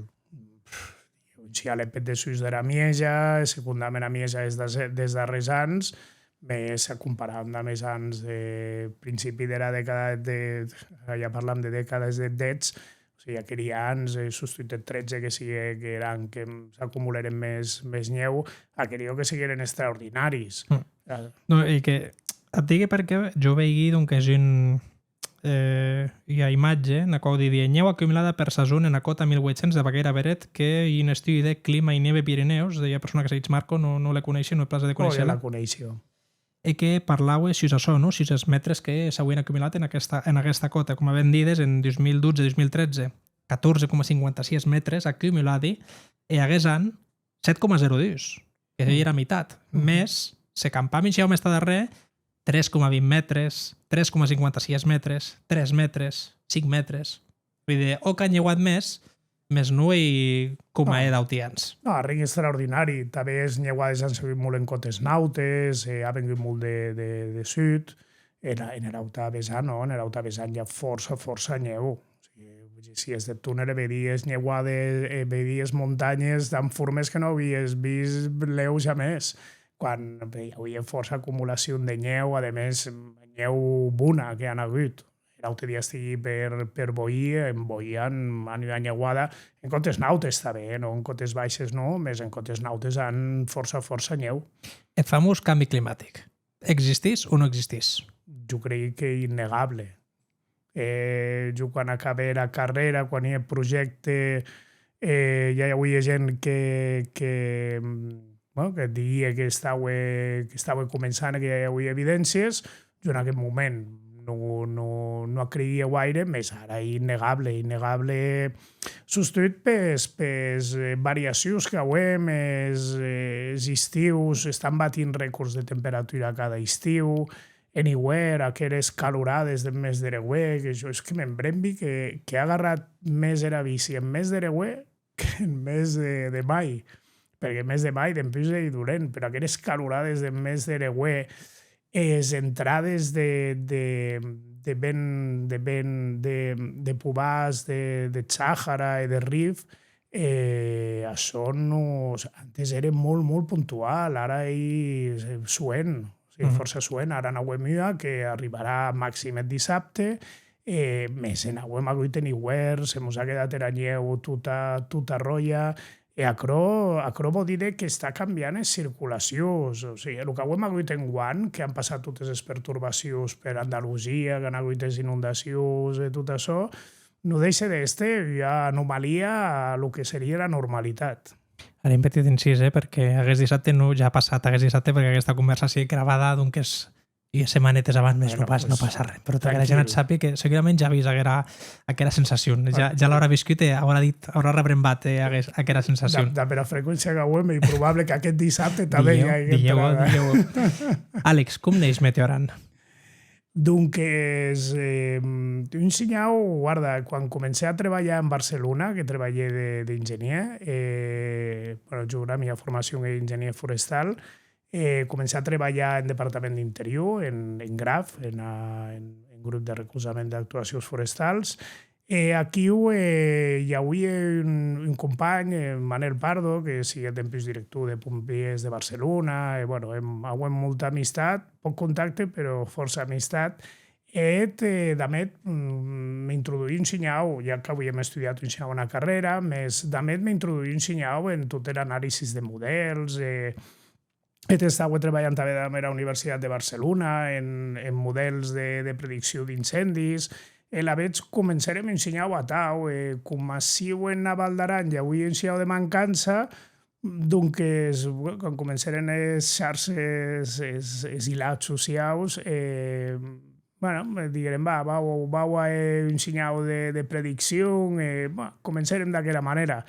Un shinhau peth dessús dera mieja, segondament era mieja des, des darrèrs ans, mès a comparar damb es ans de principi dera decada de, ja parlam de decades de dètz, o sigui, aqueri ans, eh, sustot eth tretze que siguec er an que s'acumulèren mès, mès nhèu, aqueri que sigueren extraordinaris. Mm. Eh. Non, e que at digui perque jo veigui, donques, un, eh, ua imatge ena quau didie: nhèu acumulada per sason ena cota mil ueit cents de Baqueira Beret, qu'ei un estudi de clima e nieve Pirenèus, de ua persona que se ditz Marco, non, non le coneishia, non è plaser de conéisher-la. Oh, ja la coneishia. E que parlaue sus açò, non? Sus es mètres que s'auien acumulat en aquesta, en aquesta cota. Coma ben dides, en dus mil dotze, dus mil tretze, catorze coma cinquanta sies mètres acumuladi, e aguest an, sèt coma zèro dus, que ei era mitat. Mès, se campam un shinhau mès tà darrèr, tres coma vint mètres, tres coma cinquanta sies mètres, tres mètres, cinc mètres. Vull dir, òc, a nheuat mès, mès non ei coma hè d'auti ans. Non, arren extraordinari. Tanben es nheuades an sigut molt en còtes nautes, e a vengut molt de, de, de sud. En, en era auta vessant, non? En era auta vessant i a fòrça, fòrça nhèu. O sigui, si es deth Tòrn e vedí es nheuades, e vedí es montanhes damb formes que non auies vist lèu jamès. Quan, eh, i auie fòrça acumulacion de nhèu, ademès, nhèu bona que an agut. Er aute dia estigui per, per Boí, en Boí an, an ua nheuada, en còtes nautes tanben, eh, non en còtes baishes non, mès en còtes nautes an fòrça, fòrça nhèu. Eth famós cambi climatic, existís o non existís? Jo crei qu'ei innegable. Eh, jo quan acabè era carrèra, quan hi eth projècte, eh, ja i auie gent que, que, mm, bueno, que didie que estaue, que estaue començant, que ja i auie evidéncies. Jo en aqueth moment non, non, non ac creiguie guaire, mès ara ei innegable, innegable, sustot pes, pes, eh, variacions qu'auem, es, eh, es istius, estam batint rècords de temperatura cada istiu, en iuèrn, aqueres calorades deth mes de hereuèr, que jo, es que me'n brembi que, que è agarrat mès era bici en mes de hereuèr qu'en mes de, de mai. Perque en mes de mai, dempús, ei dolent, però aqueres calorades deth mes de hereuèr, es entrades de, de, de vent, de vent, de, de povàs, de, de Sàhara e de Rif, e açò non, antes ère molt, molt puntual, ara ei, eh, soent, o sigui, fòrça soent. Ara n'auem ua que arribarà maxim eth dissabte, e mès se n'auem agut en iuèrn, se mos a quedat era nhèu tota, tota ròja, e aquerò, aquerò vò díder qu'està cambiant es circulacions, o sigui, lo qu'auem agut enguan, que an passat totes es pertorbacions per Andalusia, qu'an agut es inundacions e tot açò, non dèishe d'èster ua anomalia a lo que serie era normalitat. Harè un petit incís, eh, perque aguest dissabte non, ja a passat aguest dissabte, perque aguesta convèrsa sigue gravada, donques, ua setmanetes abans, mès non pas, non pas arren. Però tà que era gent ac sàpie, que segurament ja a vist aquera, aquera sensacion. Ja, ja l'aurà viscut e aurà dit, aurà rebrembat, eh, aguest, aquera sensacion. Dab, dab era freqüéncia qu'auem, ei probable qu'aqueth dissabte tanben i ague entrada. Àlex, com neish Meteoaran? Donques, eh, un shinhau, guarda, quan comencè a trebalhar en Barcelona, que trebalhè de, d'ingenièr, eh, bueno, jo, era mia formacion ei ingenièr forestal, eh, comencè a trebalhar en Departament d'Interior, en, en Graf, ena, en, en grup de recolzament d'actuacions forestals. E aquiu, eh, i auie un, un companh, eh, Manel Pardo, que siguec dempús director de Pompièrs de Barcelona, e, bueno, em, auem molta amistat, pòc contacte, però fòrça amistat. E eth, eh, damb eth, mm, m'introduí un shinhau, ja qu'auíem estudiat un shinhau ena carrèra, mès damb eth m'introduí un shinhau en tot er analisis de modèls, e, eth estaue trebalhant tanben damb era Universitat de Barcelona en, en modèls de, de prediccion d'incendis, e lavetz comencèrem un shinhau atau, e coma aciu ena Val d'Aran i auie un shinhau de mancança, donques, quan comencèren es xarxes, es, es hilats sociaus, e, bueno, diguèrem, va, vau, vau a hèr un shinhau de, de prediccion, e, bah, comencèrem d'aquera manèra.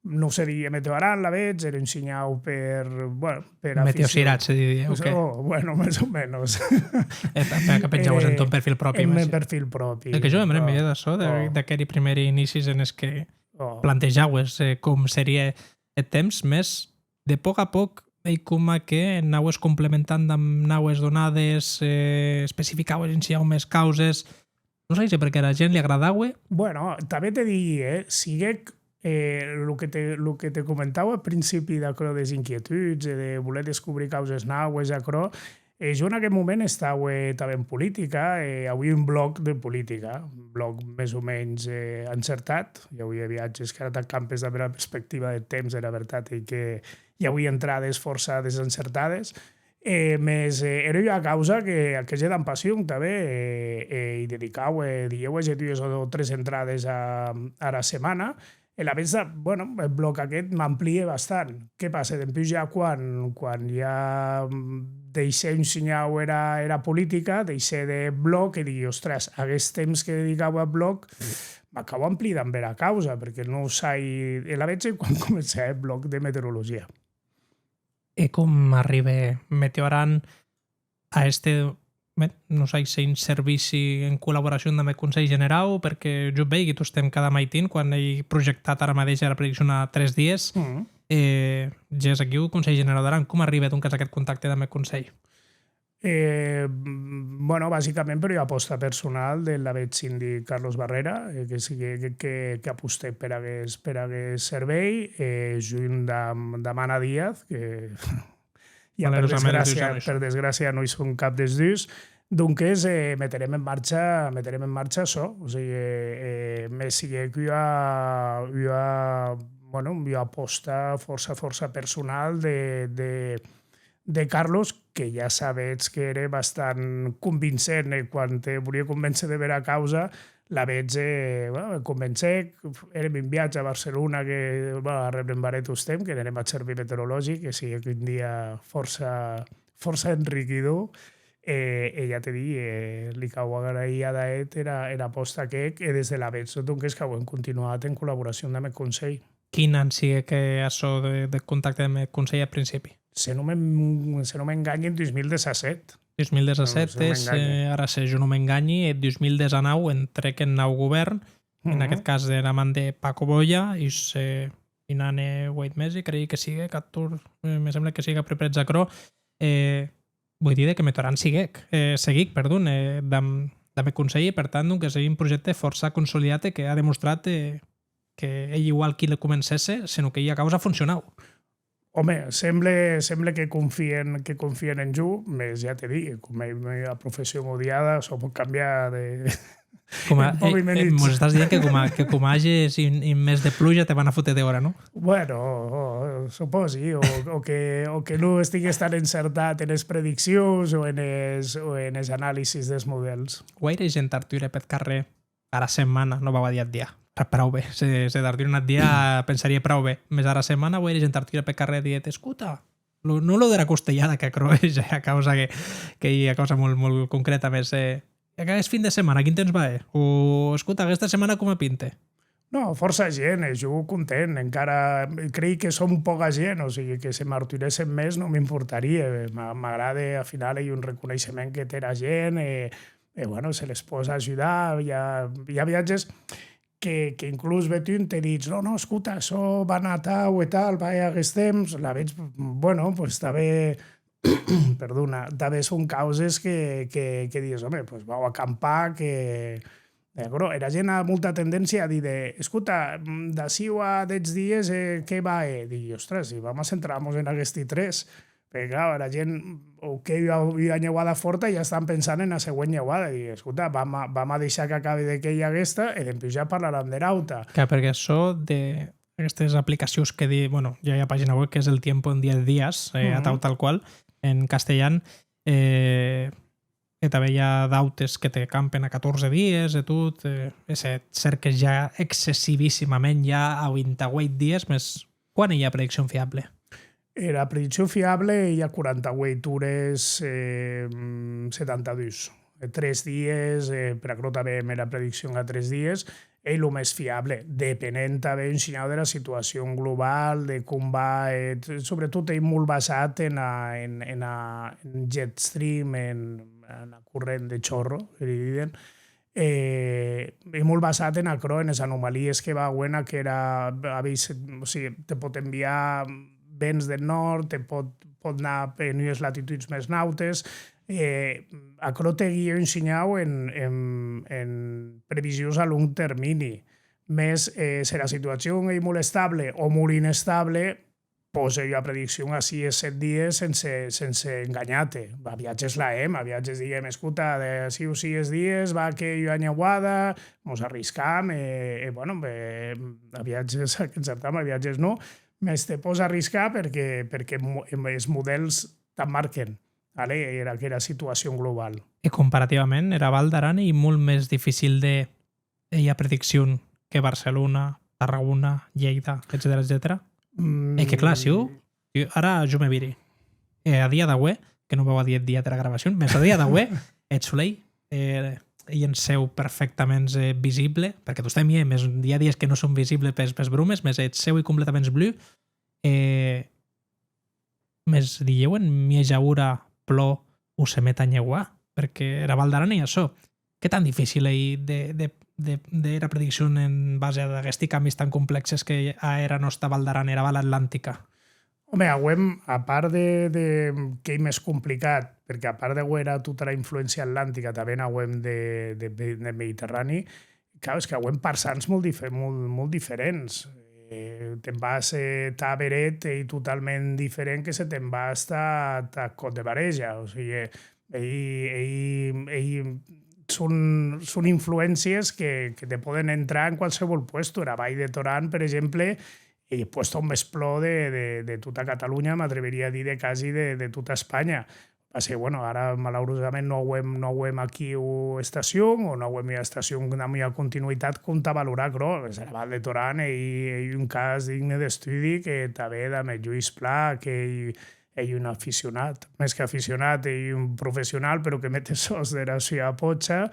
Non se didie Meteo Aran, lavetz, ère un shinhau per, bueno, per afición. Meteoshirat se didie, ok. Oh, bueno, mès o menos. E per, per que penjaues en ton perfil pròpi, en mèn perfil pròpi. E que jo me brembi, eh, d'açò, de, d'aqueri prumèri inicis en es que plantejaues, eh, com serie eth temps, mès de pòc a pòc ei coma que anaues complementant damb naues donades, eh, especificaues un shinhau mès causes. Non sai se perque ara gent li agradaue. Bueno, tanben te digui, eh, siguec, eh, lo que te, lo que te comentaua ath principi d'aquerò des inquietuds e de voler descobrir causes naues e aquerò, e jo en aqueth moment estaue tanben en politica, e auia un blòg de politica, un blòg mès o mens, eh, encertat. I auia viatges qu'ara t'acampes damb era perspectiva deth temps, era vertat ei que i auia entrades fòrça desencertades, e, mès, eh, ère ua causa que, que hège damb passion tanben, e, e i dedicaue, dilhèu hège dues o tres entrades a, ara setmana, e lavetz, bueno, eth blòg aqueth m'amplie bastant. Qué passe? Dempús ja quan, quan ja, mm, deishè un shinhau era, era politica, deishè de blòg e digui, ostres, aguest temps que dedicaua ath blòg, m'ac cau amplir damb era causa, perque non sai, e lavetz quan comencè eth blòg de meteorologia. E com arribe Meteo Aran a èster, ben, non sai se un servici en collaboracion damb eth Conselh Generau, perque jo veigui tostemp cada maitin, quan ei projectat ara madeish era prediccion a tres dies, e ges aquiu Conselh Generau d'Aran. Com arribe, donques, aqueth contacte damb eth Conselh? Eh, bueno, basicament per ua apòsta personal de lavetz sindic Carlos Barrera, eh, que siguec que, que, que apostèc per aguest, per aguest servei, e junt damb, damb Ana Díaz, que ja per desgràcia, per desgràcia non i son cap des dus, donques, eh, meterem en marcha, meterem en marcha açò, o sigui, eh, eh, me siguec ua, ua, bueno, ua apòsta fòrça, fòrça personal de, de, de Carlos, que ja sabetz qu'ère bastant convincent, e quan te volie convéncer de bèra causa, lavetz, eh, bueno, me convencèc, èrem un viatge a Barcelona que, bueno, arrebrembarè tostemp, que n'anèrem ath Servei Meteorologic, que siguec un dia fòrça, fòrça enriquidor, e, e ja te digui, eh, li cau agraïr ad eth era, era apòsta qu'hec, e des de lavetz, donques, qu'auem continuat en collaboracion damb eth Conselh. Quin an siguec, eh, açò de, de contacte damb eth Conselh ath principi? Se non me, se non m'enganhi, en dus mil dètz-e-sèt. Dus mil dètz-e-sèt, se non m'enganhi. Eh, ara, se jo non m'enganhi, eth dus mil dètz-e-nau entrèc en nau govèrn, en aguest cas dera man de Paco Boya, us, eh, un an e ueit mesi, crei que siguec, catorze, eh, me semble que siguec a peu près aquerò. Eh, voi díder que Meteo Aran siguec, eh, seguic, perdon, eh, damb, damb eth Conselh, e per tant, donques, ei un projècte fòrça consolidat e que a demostrat, eh, que ei igual qui le comencèsse, senon qu'ei ua causa foncionau. Òme, semble, semble que confien, que confien en jo, mès ja te digui, com ei ua profession odiada, açò pòt cambiar de, coma, en pòqui, eh, eh, minuts. Mos estàs dient que coma, que coma ages un, un mes de pluja te van a fotre dehòra, non? Bueno, o, o, supòsi, o, o que, o que non estigues tan encertat enes prediccions o enes, o enes anàlisis des modèls. Guaire gent t'arturè peth carrèr ara setmana, non vau a díder ath dia. Prau, prau ben. Se, se t'arturen ath dia, pensarie prau ben. Mès ara setmana, guaire gent t'arture peth carrèr e dietz, escota, lo, non lo dera costellada, qu'aquerò ei ja ua causa que, qu'ei ua causa molt, molt concrèta, mès, eh, aguest fin de setmana, quin temps va hèr? O, escota, aguesta setmana coma pinte? Non, fòrça gent, e jo content, encara crei que som pòca gent, o sigui que se m'arturèssen mès non m'importarie, m'a-, m'agrade, ath final ei un reconeishement que tè era gent, e, e bueno, se les pòs ajudar, i a, i a viatges que, que inclús bèth un te ditz, non, non, escota, açò va anar atau e tal, va hèr aguest temps, lavetz, bueno, pues, tanben perdona, tanben son causes que, que, que dides, home, pues vau acampar, que... Aquerò, era gent a molta tendéncia a díder, escota, mm, d'aciu a dètz dies, eh, qué va hèr? Digui, ostres, si vam a centrar-mos en aguesti tres, perque, clar, era gent, o qu'ei ua, ua nheuada fòrta, ja estan pensant ena següent nheuada. Digui, escota, vam a, vam a deishar qu'acabe de quèir aguesta e dempús ja parlaram dera auta. Clar, perque açò de, aguestes aplicacions que di, bueno, ja i a pagina web, que és el tiempo en diez días, eh, atau tal qual, en castelhan, eh, e tanben i a d'autes que te campen a catorze dies e tot, eh, e se cerques ja excessivissimament, ja a vint-e-ueit dies, mès quan ei ua prediccion fiable? Era prediccion fiable ei a quaranta-ueit ores, eh, mm, setanta-dus. Eh, tres dies, eh, per aquerò tanben hèm era prediccion a tres dies, ei lo mès fiable, depenent tanben un shinhau dera situacion global, de com va, e t-, sobretot ei molt basat ena, en, ena, en jet stream, en, ena corrent de chorro, que li diden, e, e molt basat en aquerò, enes anomalies que va auent, aquera, a veces, o sigui, te pòt enviar vents del nòrd, te pòt, pòt anar en ues latituds mès nautes, e aquerò te guie un shinhau en, en, en previsions a long termini. Mès, eh, se era situacion ei molt estable o molt inestable, pòs hèr ua prediccion a sies, sèt dies sense, sense enganhar-te. A viatges la hèm, a viatges diguem, escota, d'aciu sies dies va quèir ua nheuada, mos arriscam, e, e bueno, e, a viatges ac encertam, a viatges non, mès te pòs arriscar perque, perque mo-, es modèls t'ac marquen, vale? Era, aquera situacion global. E comparativament, era Val d'Aran ei molt mès dificil de hèr ua prediccion que Barcelona, Tarragona, Lleida, etcetèra, etcetèra. E que, clar, si jo, jo, ara jo me viri. E a dia d'aué, que non vau a díder eth dia dera gravacion, mès a dia d'aué, eth solei, eh, ei en cèu perfèctaments, eh, visible, perque tostemp i é, mès i a dies que non son visible pes, pes bromes, mès eth cèu ei completaments blu, e mès dilhèu en mieja ora plò o se met a nheuar, perque era Val d'Aran ei açò. Qué tan dificil ei de, de, de, de hèr era prediccion en base ad aguesti cambis tan complèxes que a era nòsta Val d'Aran, era Val Atlantica? Òme, auem, a part de, de qu'ei mès complicat, perque a part d'auer era, tota era influéncia atlantica, tanben auem de, de, de Mediterrani, clar, es que auem parçans molt dife-, molt, molt diferents. Eh, te'n vas, eh, tà Beret, ei totalment diferent que se te'n vas tà, tà Còt de Bareja. O sigui, ei, ei, ei, son, son influéncies que, que te pòden entrar en qualsevol puesto. Era Vall de Toran, per exemple, ei eth puesto on mès plò de, de, de tota Catalonha, m'atreveria a díder quasi de, de tota Espanha. Passa que, bueno, ara, malaurosament, non auem, non auem aquiu estacion, o non auem ua estacion damb ua continuitat com tà valorar aquerò. Mès era Val de Toran ei, ei un cas digne d'estudi que tanben damb eth Lluís Pla, qu'ei, ei un aficionat, mès que aficionat, ei un professional, però que met es sòs dera sua pòcha,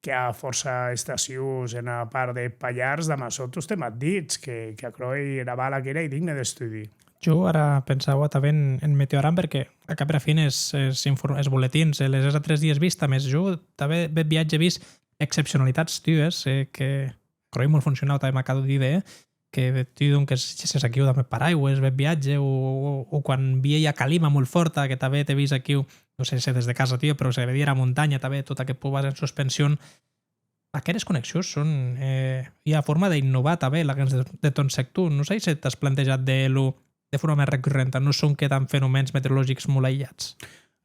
que a fòrça estacions ena part de Pallars, damb açò tostemp ac ditz, que, que aquerò ei, era val aquera ei digne d'estudi. Jo ara pensaua tanben en, en Meteo Aran, perque a cap era fin es, es, infor-, es boletins, eh, les hès a tres dies vista, mès jo tanben bèth viatge è vist excepcionalitats tues, eh, que aquerò ei molt foncionau, tanben m'ac cau díder, eh, que tu, donques, gesses aquiu damb eth paraues, bèth viatge, o, o, o quan vii ua calima molt fòrta, que tanben t'è vist aquiu, non sé se des de casa tua, però se vedie era montanha, tanben tot aqueth poble en suspension. Aqueres connexions son, eh, ua forma d'innovar tanben laguens de, de tòn sector. Non sai se t'as plantejat de lo, de forma mès recurrenta, non sonque damb fenomèns meteorologics molt aïllats.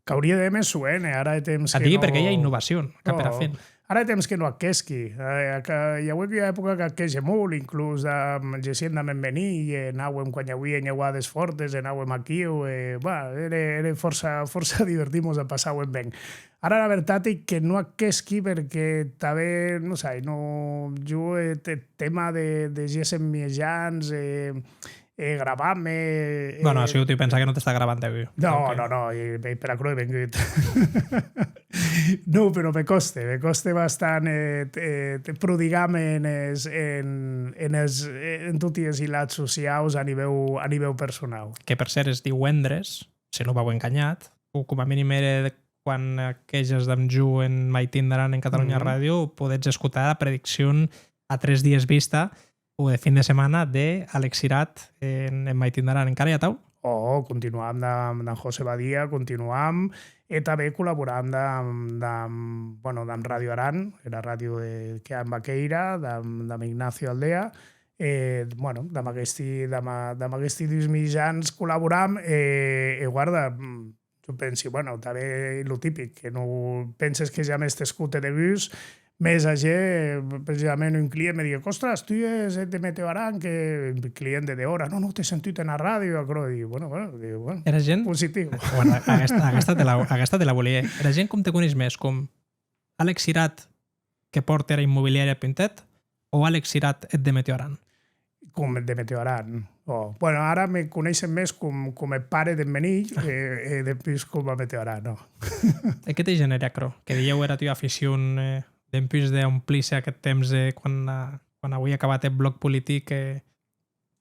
Qu'aurie d'hèr mès soent, e ara hè temps que non. Ac digui perque i a innovacion, cap era fin. Ara hè temps que non ac hèsqui. Eh, ac, i auec ua epòca qu'ac hège molt, inclús damb, gessien damb en Benilh, e anàuem quan i auie nheuades fòrtes, e anàuem aquiu, e, bah, ère, ère fòrça, fòrça divertit, mos ac passàuem ben. Ara, era vertat ei que non ac hèsqui perque tanben, non sai, non, jo, eth, eth tema de, de gésser en miejans, e, e gravar-me, e... Bueno, aciu tu pensa que non t'està gravant, eh, avui. Non, non, non, e, e per aquerò è vengut. Non, però me còste, me còste bastant, eh, t-, eh, t-, prodigar-me enes, en, enes, en toti es hilats sociaus a nivèu, a nivèu personau. Que, per cèrt, es diuendres, se non vau enganhat, o coma minim ère quan, eh, queges damb jo en Maitin d'Aran en Catalunya Ràdio, podetz escotar era prediccion a tres dies vista o de fin de setmana de Alex Sirat en, en Maitin d'Aran. Encara ei atau? O continuam damb, damb José Badía, continuam, e tanben collaboram damb, damb, bueno, damb Ràdio Aran, era ràdio de, que i a en Baqueira, damb, damb Ignacio Aldea, e, bueno, damb aguesti, damb a-, damb aguesti dus mitjans collaboram, e, e guarda, mm, jo pensi, bueno, tanben lo tipic, que non penses que jamès t'escote degús, mès ager, precisament, un client me diguec: «Ostras, tu ès eth de Meteo Aran?» Que un client de dehòra: «Non, non, t'è sentut ena ràdio», aquerò, e digui: «Bueno, bueno», digui, «bueno, era gent positiu.» Bueno, aguesta, aguesta te la, aguesta te la volia. Era gent com te coneish mès, com Àlex Sirat, que pòrte era immobiliària Puntet, o Àlex Sirat, eth de Meteo Aran? Com eth de Meteo Aran. O, bueno, ara me coneishen mès com, com eth pare d'en Menill, e, e dempús com a Meteo Aran, no. E qué te genère aquerò? Que dilhèu era tua aficion, eh, dempús d'aumplir-se aqueth temps, eh, quan, eh, quan auie acabat eth blòc politic, eh,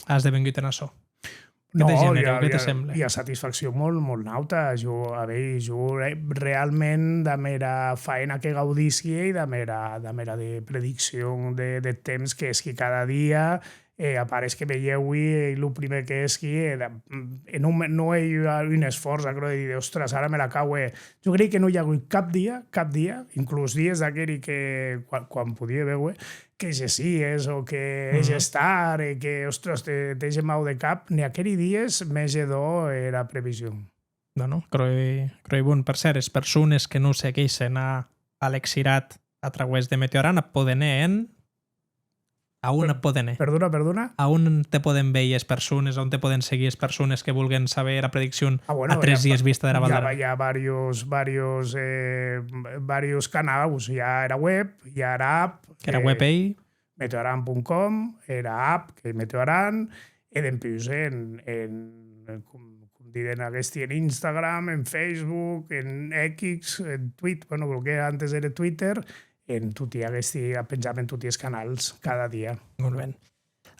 a esdevengut en açò? Qué te genère, o qué te semble? Ua satisfaccion molt, molt nauta. Jo, a veir, jo re-, realment, damb era faena que gaudissi e damb era, damb era de prediccion de, de temps que hèsqui cada dia, e a part es que me lhèui, e lo prumèr que hèsqui, e da-, e non me, non ei ua, un esfòrç, aquerò de díder: «Ostras, ara me la cau hèr.» Jo crei que non i a agut cap dia, cap dia, inclús dies d'aqueri que, quan, quan podie béuer, que gessies o que hèges tard e que, ostras, te, t'hège mau de cap, ne aqueri dies m'hège dò era prevision. No, no, croi, croi bon. Per cèrt, es persones que non segueissen a Àlex Sirat a trauès de Meteo Aran, ac pòden hèr en... A on ac pòden hèr? Perdona, perdona? A on te pòden veir es persones, a on te pòden seguir es persones que vulguen saber era prediccion a tres dies vista dera Val d'Aran? Ah, bueno, i a, i a varios, varios, eh, varios canaus. I a era web, i a era app. Qu'era web ei? Meteoaran punt com, era app, qu'ei Meteo Aran, e dempús en, en, com, com diden aguesti, en Instagram, en Facebook, en X, en Twitter, bueno, lo que antes ère Twitter, en toti aguesti, a penjam en toti es canals, cada dia. Molt ben.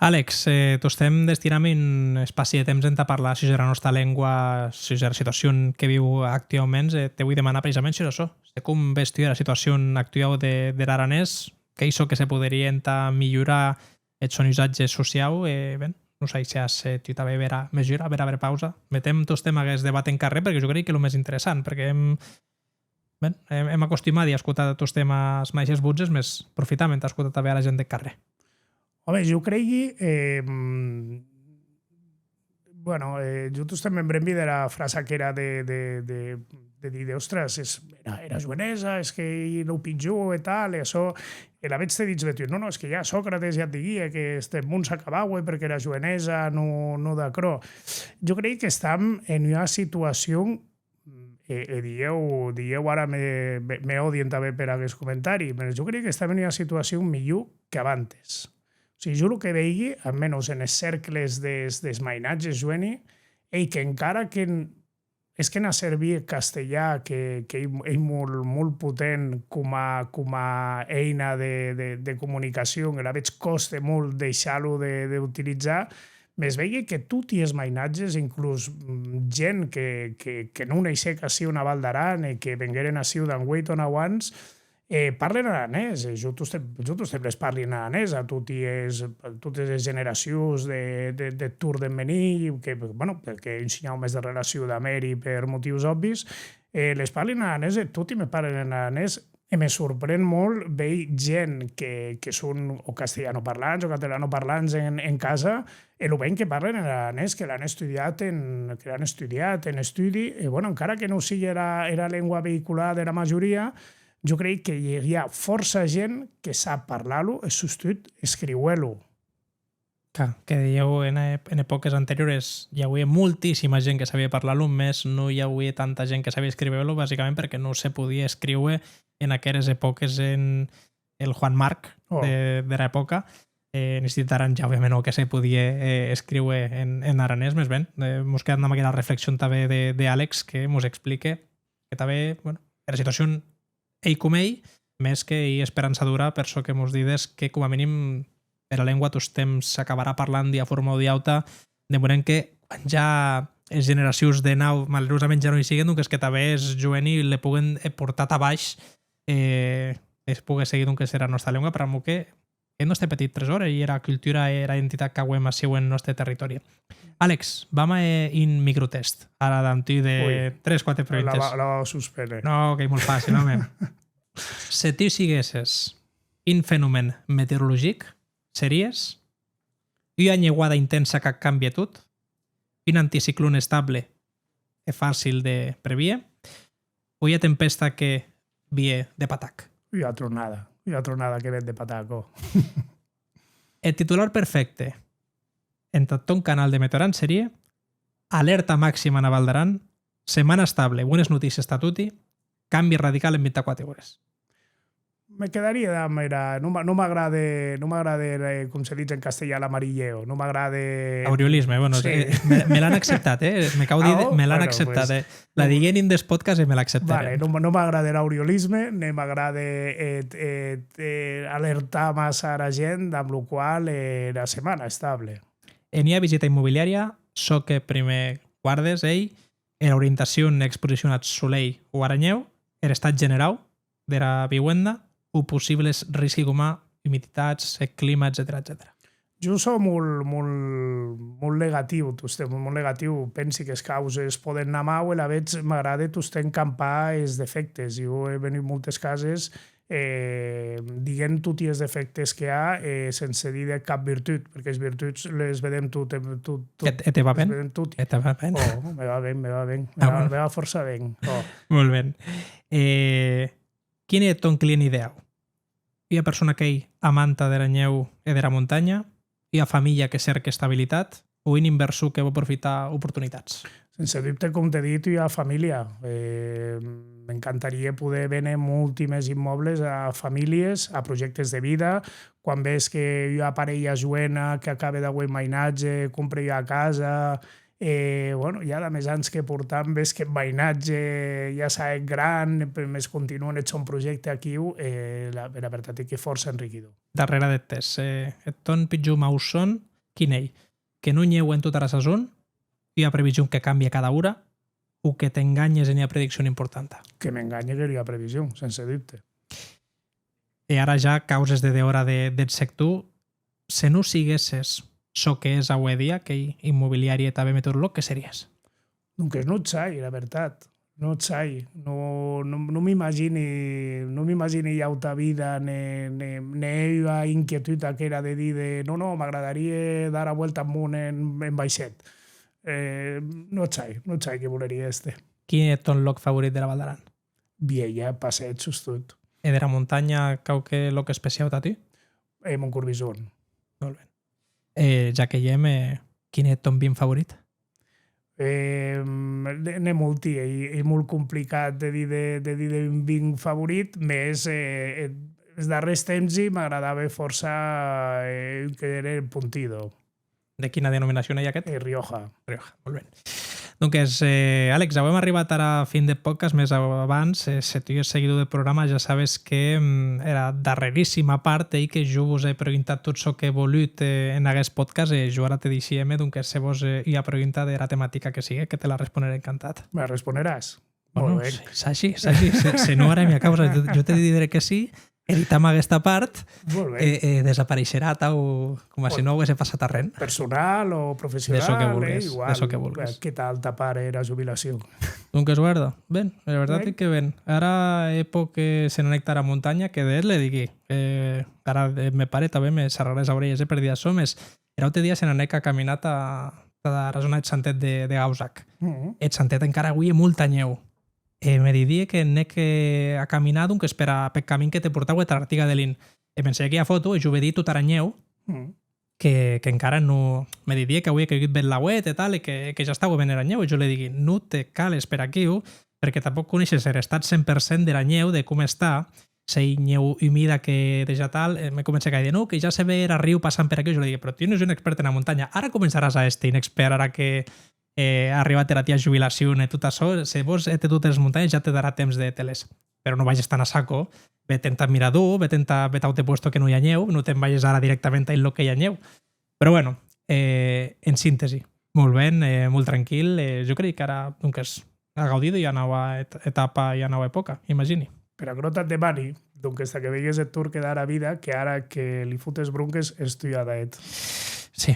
Àlex, eh, tostemp destinam un espaci de temps entà parlar sus era nòsta lengua, sus era situacion que viu actuauments, e te voi demanar precisament sus açò. Se com ves tu era situacion actuau de, der aranés, qué ei çò que se poderie entà milhorar eth sòn usatge sociau, e, ben, non sai se as, eh, tu tanben bèra mesura, bèra brepausa. Metem tostemp aguest debat en carrèr, perque jo crei que lo mès interessant, perque hem, ben, hem, hem acostumadi a escotar tostemp as madeishes votzes, mès profitam entà escotar tanben ara gent de carrèr. Òme, jo creigui, eh, bueno, eh, jo tostemp me'n brembi dera frasa aquera de, de, de, de díder, ostres, es, era, era joenesa, es qu'ei lo pitjor e tal, e açò, e lavetz te ditz de tu, non, non, es que ja Sòcrates ja et diguie que este mon s'acabaue perque era joenesa non, non d'a aquerò. Jo crei qu'estam en ua situacion, e, e dilhèu, dilhèu ara me, me, me òdien tanben per aguest comentari, mès jo crei qu'estam en ua situacion milhor qu'abantes. O sigui, jo lo que veigui, al menos enes cercles des, des mainatges joeni, ei qu'encara que n-, es que n'a servir eth castelhan, que, qu'ei, ei molt, molt potent coma, coma eina de, de, de comunicacion, e lavetz còste molt deishar-lo de, de utilizar, mès veigui que toti es mainatges, inclús, mm, gent que, que, que non neishec aciu ena Val d'Aran e que vengueren aciu damb ueit o nau ans, e parlen aranés, e jo tostemp, jo tostemp les parli en aranés a toti es, a totes es generacions de, de, deth torn d'en Menill, que, bueno, perque è un shinhau mès de relacion damb eri per motius òbvis, e les parli en aranés e toti me parlen en aranés, e me sorpren molt veir gent que, que son o castelhanoparlants o catalanoparlants en, en casa, e lo ben que parlen en aranés, que l'an estudiat en, que l'an estudiat en estudi, e, bueno, encara que non sigue era, era lengua veïculara dera majoria, jo crei que i, i a fòrça gent que sap parlar-lo e, sustot, escriuer-lo. Clar, que dilhèu en e-, en epòques anteriores i auie moltíssima gent que sabie parlar-lo, mès non i auie tanta gent que sabie escríver-lo, basicament perque non se podie escríver en aqueres epòques en el Juan Marc de, dera epòca. Eh, en Institut d'Aran ja, òbviament, non, que se podie, eh, escríver en, en aranés, mès ben, eh, mos quedam damb aquera reflexion tanben de, de Àlex, que mos explique que tanben, bueno, era situacion ei com ei, mès qu'ei esperançadora per çò que mos dides, que coma minim era lengua tostemp s'acabarà parlant d'ua forma o d'ua auta, de moment que quan ja es generacions de nau, malerosament, ja non i siguen, donques que tanben es joeni le poguen, eh, portar tà baish, eh, es pogue seguir, donques, era nòsta lengua, pr'amor que eth nòste petit tresòr, ei era cultura e era identitat qu'auem aciu en nòste territòri. Àlex, vam a hèr un microtèst, ara damb tu de tres, quate preguntes. La va, la va suspéner. Non, qu'ei molt facil, òme. Se tu siguesses un fenomen meteorologic, series ua nheuada intensa qu'ac cambie tot, un anticiclon estable e facil de previer, o ua tempèsta que vie de patac? Ua tronada, ua tronada que ven de patac, ò. Eth titular perfècte entath tòn canal de Meteoran serie: alèrta maxima ena Val d'Aran, setmana estable, bones notícies tà toti, cambi radical en vint-e-quate ores. Me quedaria damb era... Non m'a-, non m'agrade, non m'agrade, eh, com se ditz en castellà, l'amarilleo. Non m'agrade... Aureolisme, bueno, sí. Eh, me, me l'an acceptat, eh? Me cau dir, ah, oh, me l'an acceptat, bueno, pues, eh? La diguí en un des podcasts e me l'acceptèren. Vale, non, non m'agrade l'auriolisme, ne m'agrade, eh, eh, eh, alertar massa ara gent, damb lo qual, eh, era setmana estable. En ua visita immobiliària, çò que prumèr guardes ei era orientacion e exposicion ath solei o ara nhèu, er estat generau dera viuenda o possibles risqui coma umiditats, eth clima, etcetèra, etcetèra. Jo sò molt, molt, molt negatiu, tostemp, molt negatiu. Pensi qu'es causes pòden anar mau e lavetz m'agrade tostemp campar es defèctes. Jo è venut moltes cases, eh, diguent toti es defèctes que a, eh, sense díder cap virtut, perque es virtuts les vedem tot, tot, tot, e te, e te va ben? Les vedem toti. E te va ben? Oh, me va ben, me va ben. Ah, me va, bueno, me va fòrça ben. Oh. Molt ben. Eh, Quin ei eth tòn client ideau? Ua persona qu'ei amanta dera nhèu e dera montanha? Ua familha que cèrque estabilitat? O un inversor que vò profitar oportunitats? Sense dubte, com t'è dit, ua familha. Eh, m'encantarie poder véner molti mès immòbles a familhes, a projèctes de vida. Quan ves que ua parelha joena qu'acabe d'auer un mainatge compre ua casa, e, bueno, ja damb es ans que portam, ves qu'eth mainatge ja s'a hèt gran, pe-, mès continuen eth sòn projècte aquiu, e la, era vertat ei que fòrça enriquidor. Darrèra deth tèst, eh, eth tòn pitjor mausòn, quin ei? Que non nhèue en tota era sason, ua prevision que cambie cada ora, o que t'enganhes en ua prediccion importanta? Que m'enganhe qu'ei ua prevision, sense dubte. E ara ja causes de dehòra de, deth sector, se non siguesses çò que ès aué dia, qu'ei immobiliari e tanben meteorològ, qué series? Donques non sai, era vertat. Non sai. Non, non, non m'imagini, non m'imagini ua auta vida, ne, ne, ne ua inquietud aquera de díder, non, non, m'agradarie dar a vuelta ath mon en, en vaishèth. Eh, non sai, non sai qué volerie èster. Quin ei eth tòn lòc favorit dera Val d'Aran? Vielha, Passet, sustot. E dera montanha, quauque lòc especiau tà tu? E Montcorbison. Molt ben. E ja que i èm, eh, quin ei eth tòn vin favorit? Eh, ne, n'è molti, ei, ei molt complicat de díder, de díder un vin favorit, mès, eh, es darrèrs tempsi m'agradave fòrça, eh, un que ère Puntido. De quina denominacion ei aqueth? Eh, Rioja. Rioja, molt ben. Donques, eh, Àlex, auem arribat ara fin deth podcast, mès abans, eh, se tu ès seguidor deth programa, ja sabes que, mm, era darrerissima part ei que jo vos è preguntat tot çò que è volut, eh, en aguest podcast, e jo ara te dishí, Eme, donques, se vòs, eh, ua pregunta dera tematica que sigue, que te la responerè encantat. Me la responeràs? Bueno, molt ben. Sashi, sashi, se, se non, ara mia causa, jo, jo te diderè que sí, editam aguesta part, molt ben, e, e desapareisherà atau, coma se non auesse passat arren. Personal o professional, de çò que vulgues, eh, igual, de çò que vulgues. Qué tal ta pare era jubilacion? Donques, guarda, ben, la vertat ei que ben. Ara hè pòc, eh, se n'anèc tara montanha, que de hèt le diguí. Eh, ara, eh, me pare tanben me sarrarà es aurelhes, eh, per díder açò, mès er aute dia se n'anèc a caminar tà, tara zòna deth Santet de, de Gausac. Eth Santet encara auie molta nhèu. E me didie que anèc, eh, a caminar, donques, pera, peth camin que te portaue tara Artiga de Lin. E m'ensenhèc ua fòto e jo vedí tota era nhèu que, que encara non... Me didie qu'auie quegut bèth lauet e tal, e que, que ja estaue ben era nhèu. E jo le digui, non te cales per aquiu, perque tanpòc coneishes er estat cent per cent dera nhèu, de com està, s'ei nhèu umida que dejà tal, e me comencèc a díder, non, que ja se ve er arriu passant per aquiu. Jo le digui, però tu non ès un expèrt ena montanha, ara començaràs a èster un expèrt, ara que, eh, a arribat era tia jubilacion e tot açò, se vòs hèr-te totes es montanhes ja te darà temps de te les... Però non vages tan a saco, ve-te'n tath mirador, ve-te'n tà, ve tà aute puesto que non i a nhèu, non te'n vages ara dirèctament a un lòc que i a nhèu. Però bueno, eh, en sintesi, molt ben, eh, molt tranquil, eh, jo crei qu'ara, donques, a gaudir d'ua naua et-, etapa e ua naua epòca, imagini. Per aquerò t'ac demani, Donques, tà que veigues eth torn que da ara vida, que ara que li fotes bronques, es tu ja da eth. Sí.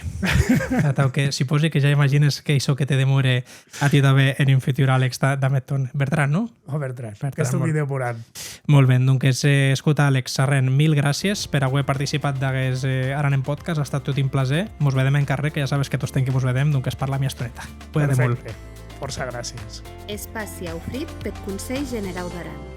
Atau que, supòsi que ja imagines que això que te demore a ti tanben en un futur, Àlex, da, damb eth tòn. Bertran, non? Ò, Bertran, Bertran, qu'èst un molt. Video moran. Molt ben, donques, eh, escota, Àlex, arren, mil gràcies per auer participat d'aguest, eh, Aran en Podcast, a estat tot un plaser. Mos vedem en carrèr, que ja sabes que tostemp que mos vedem, donques, parlam ua estoneta. Cuède molt. Perfècte. Fòrça gràcies. Espaci aufrit peth Conselh Generau d'Aran.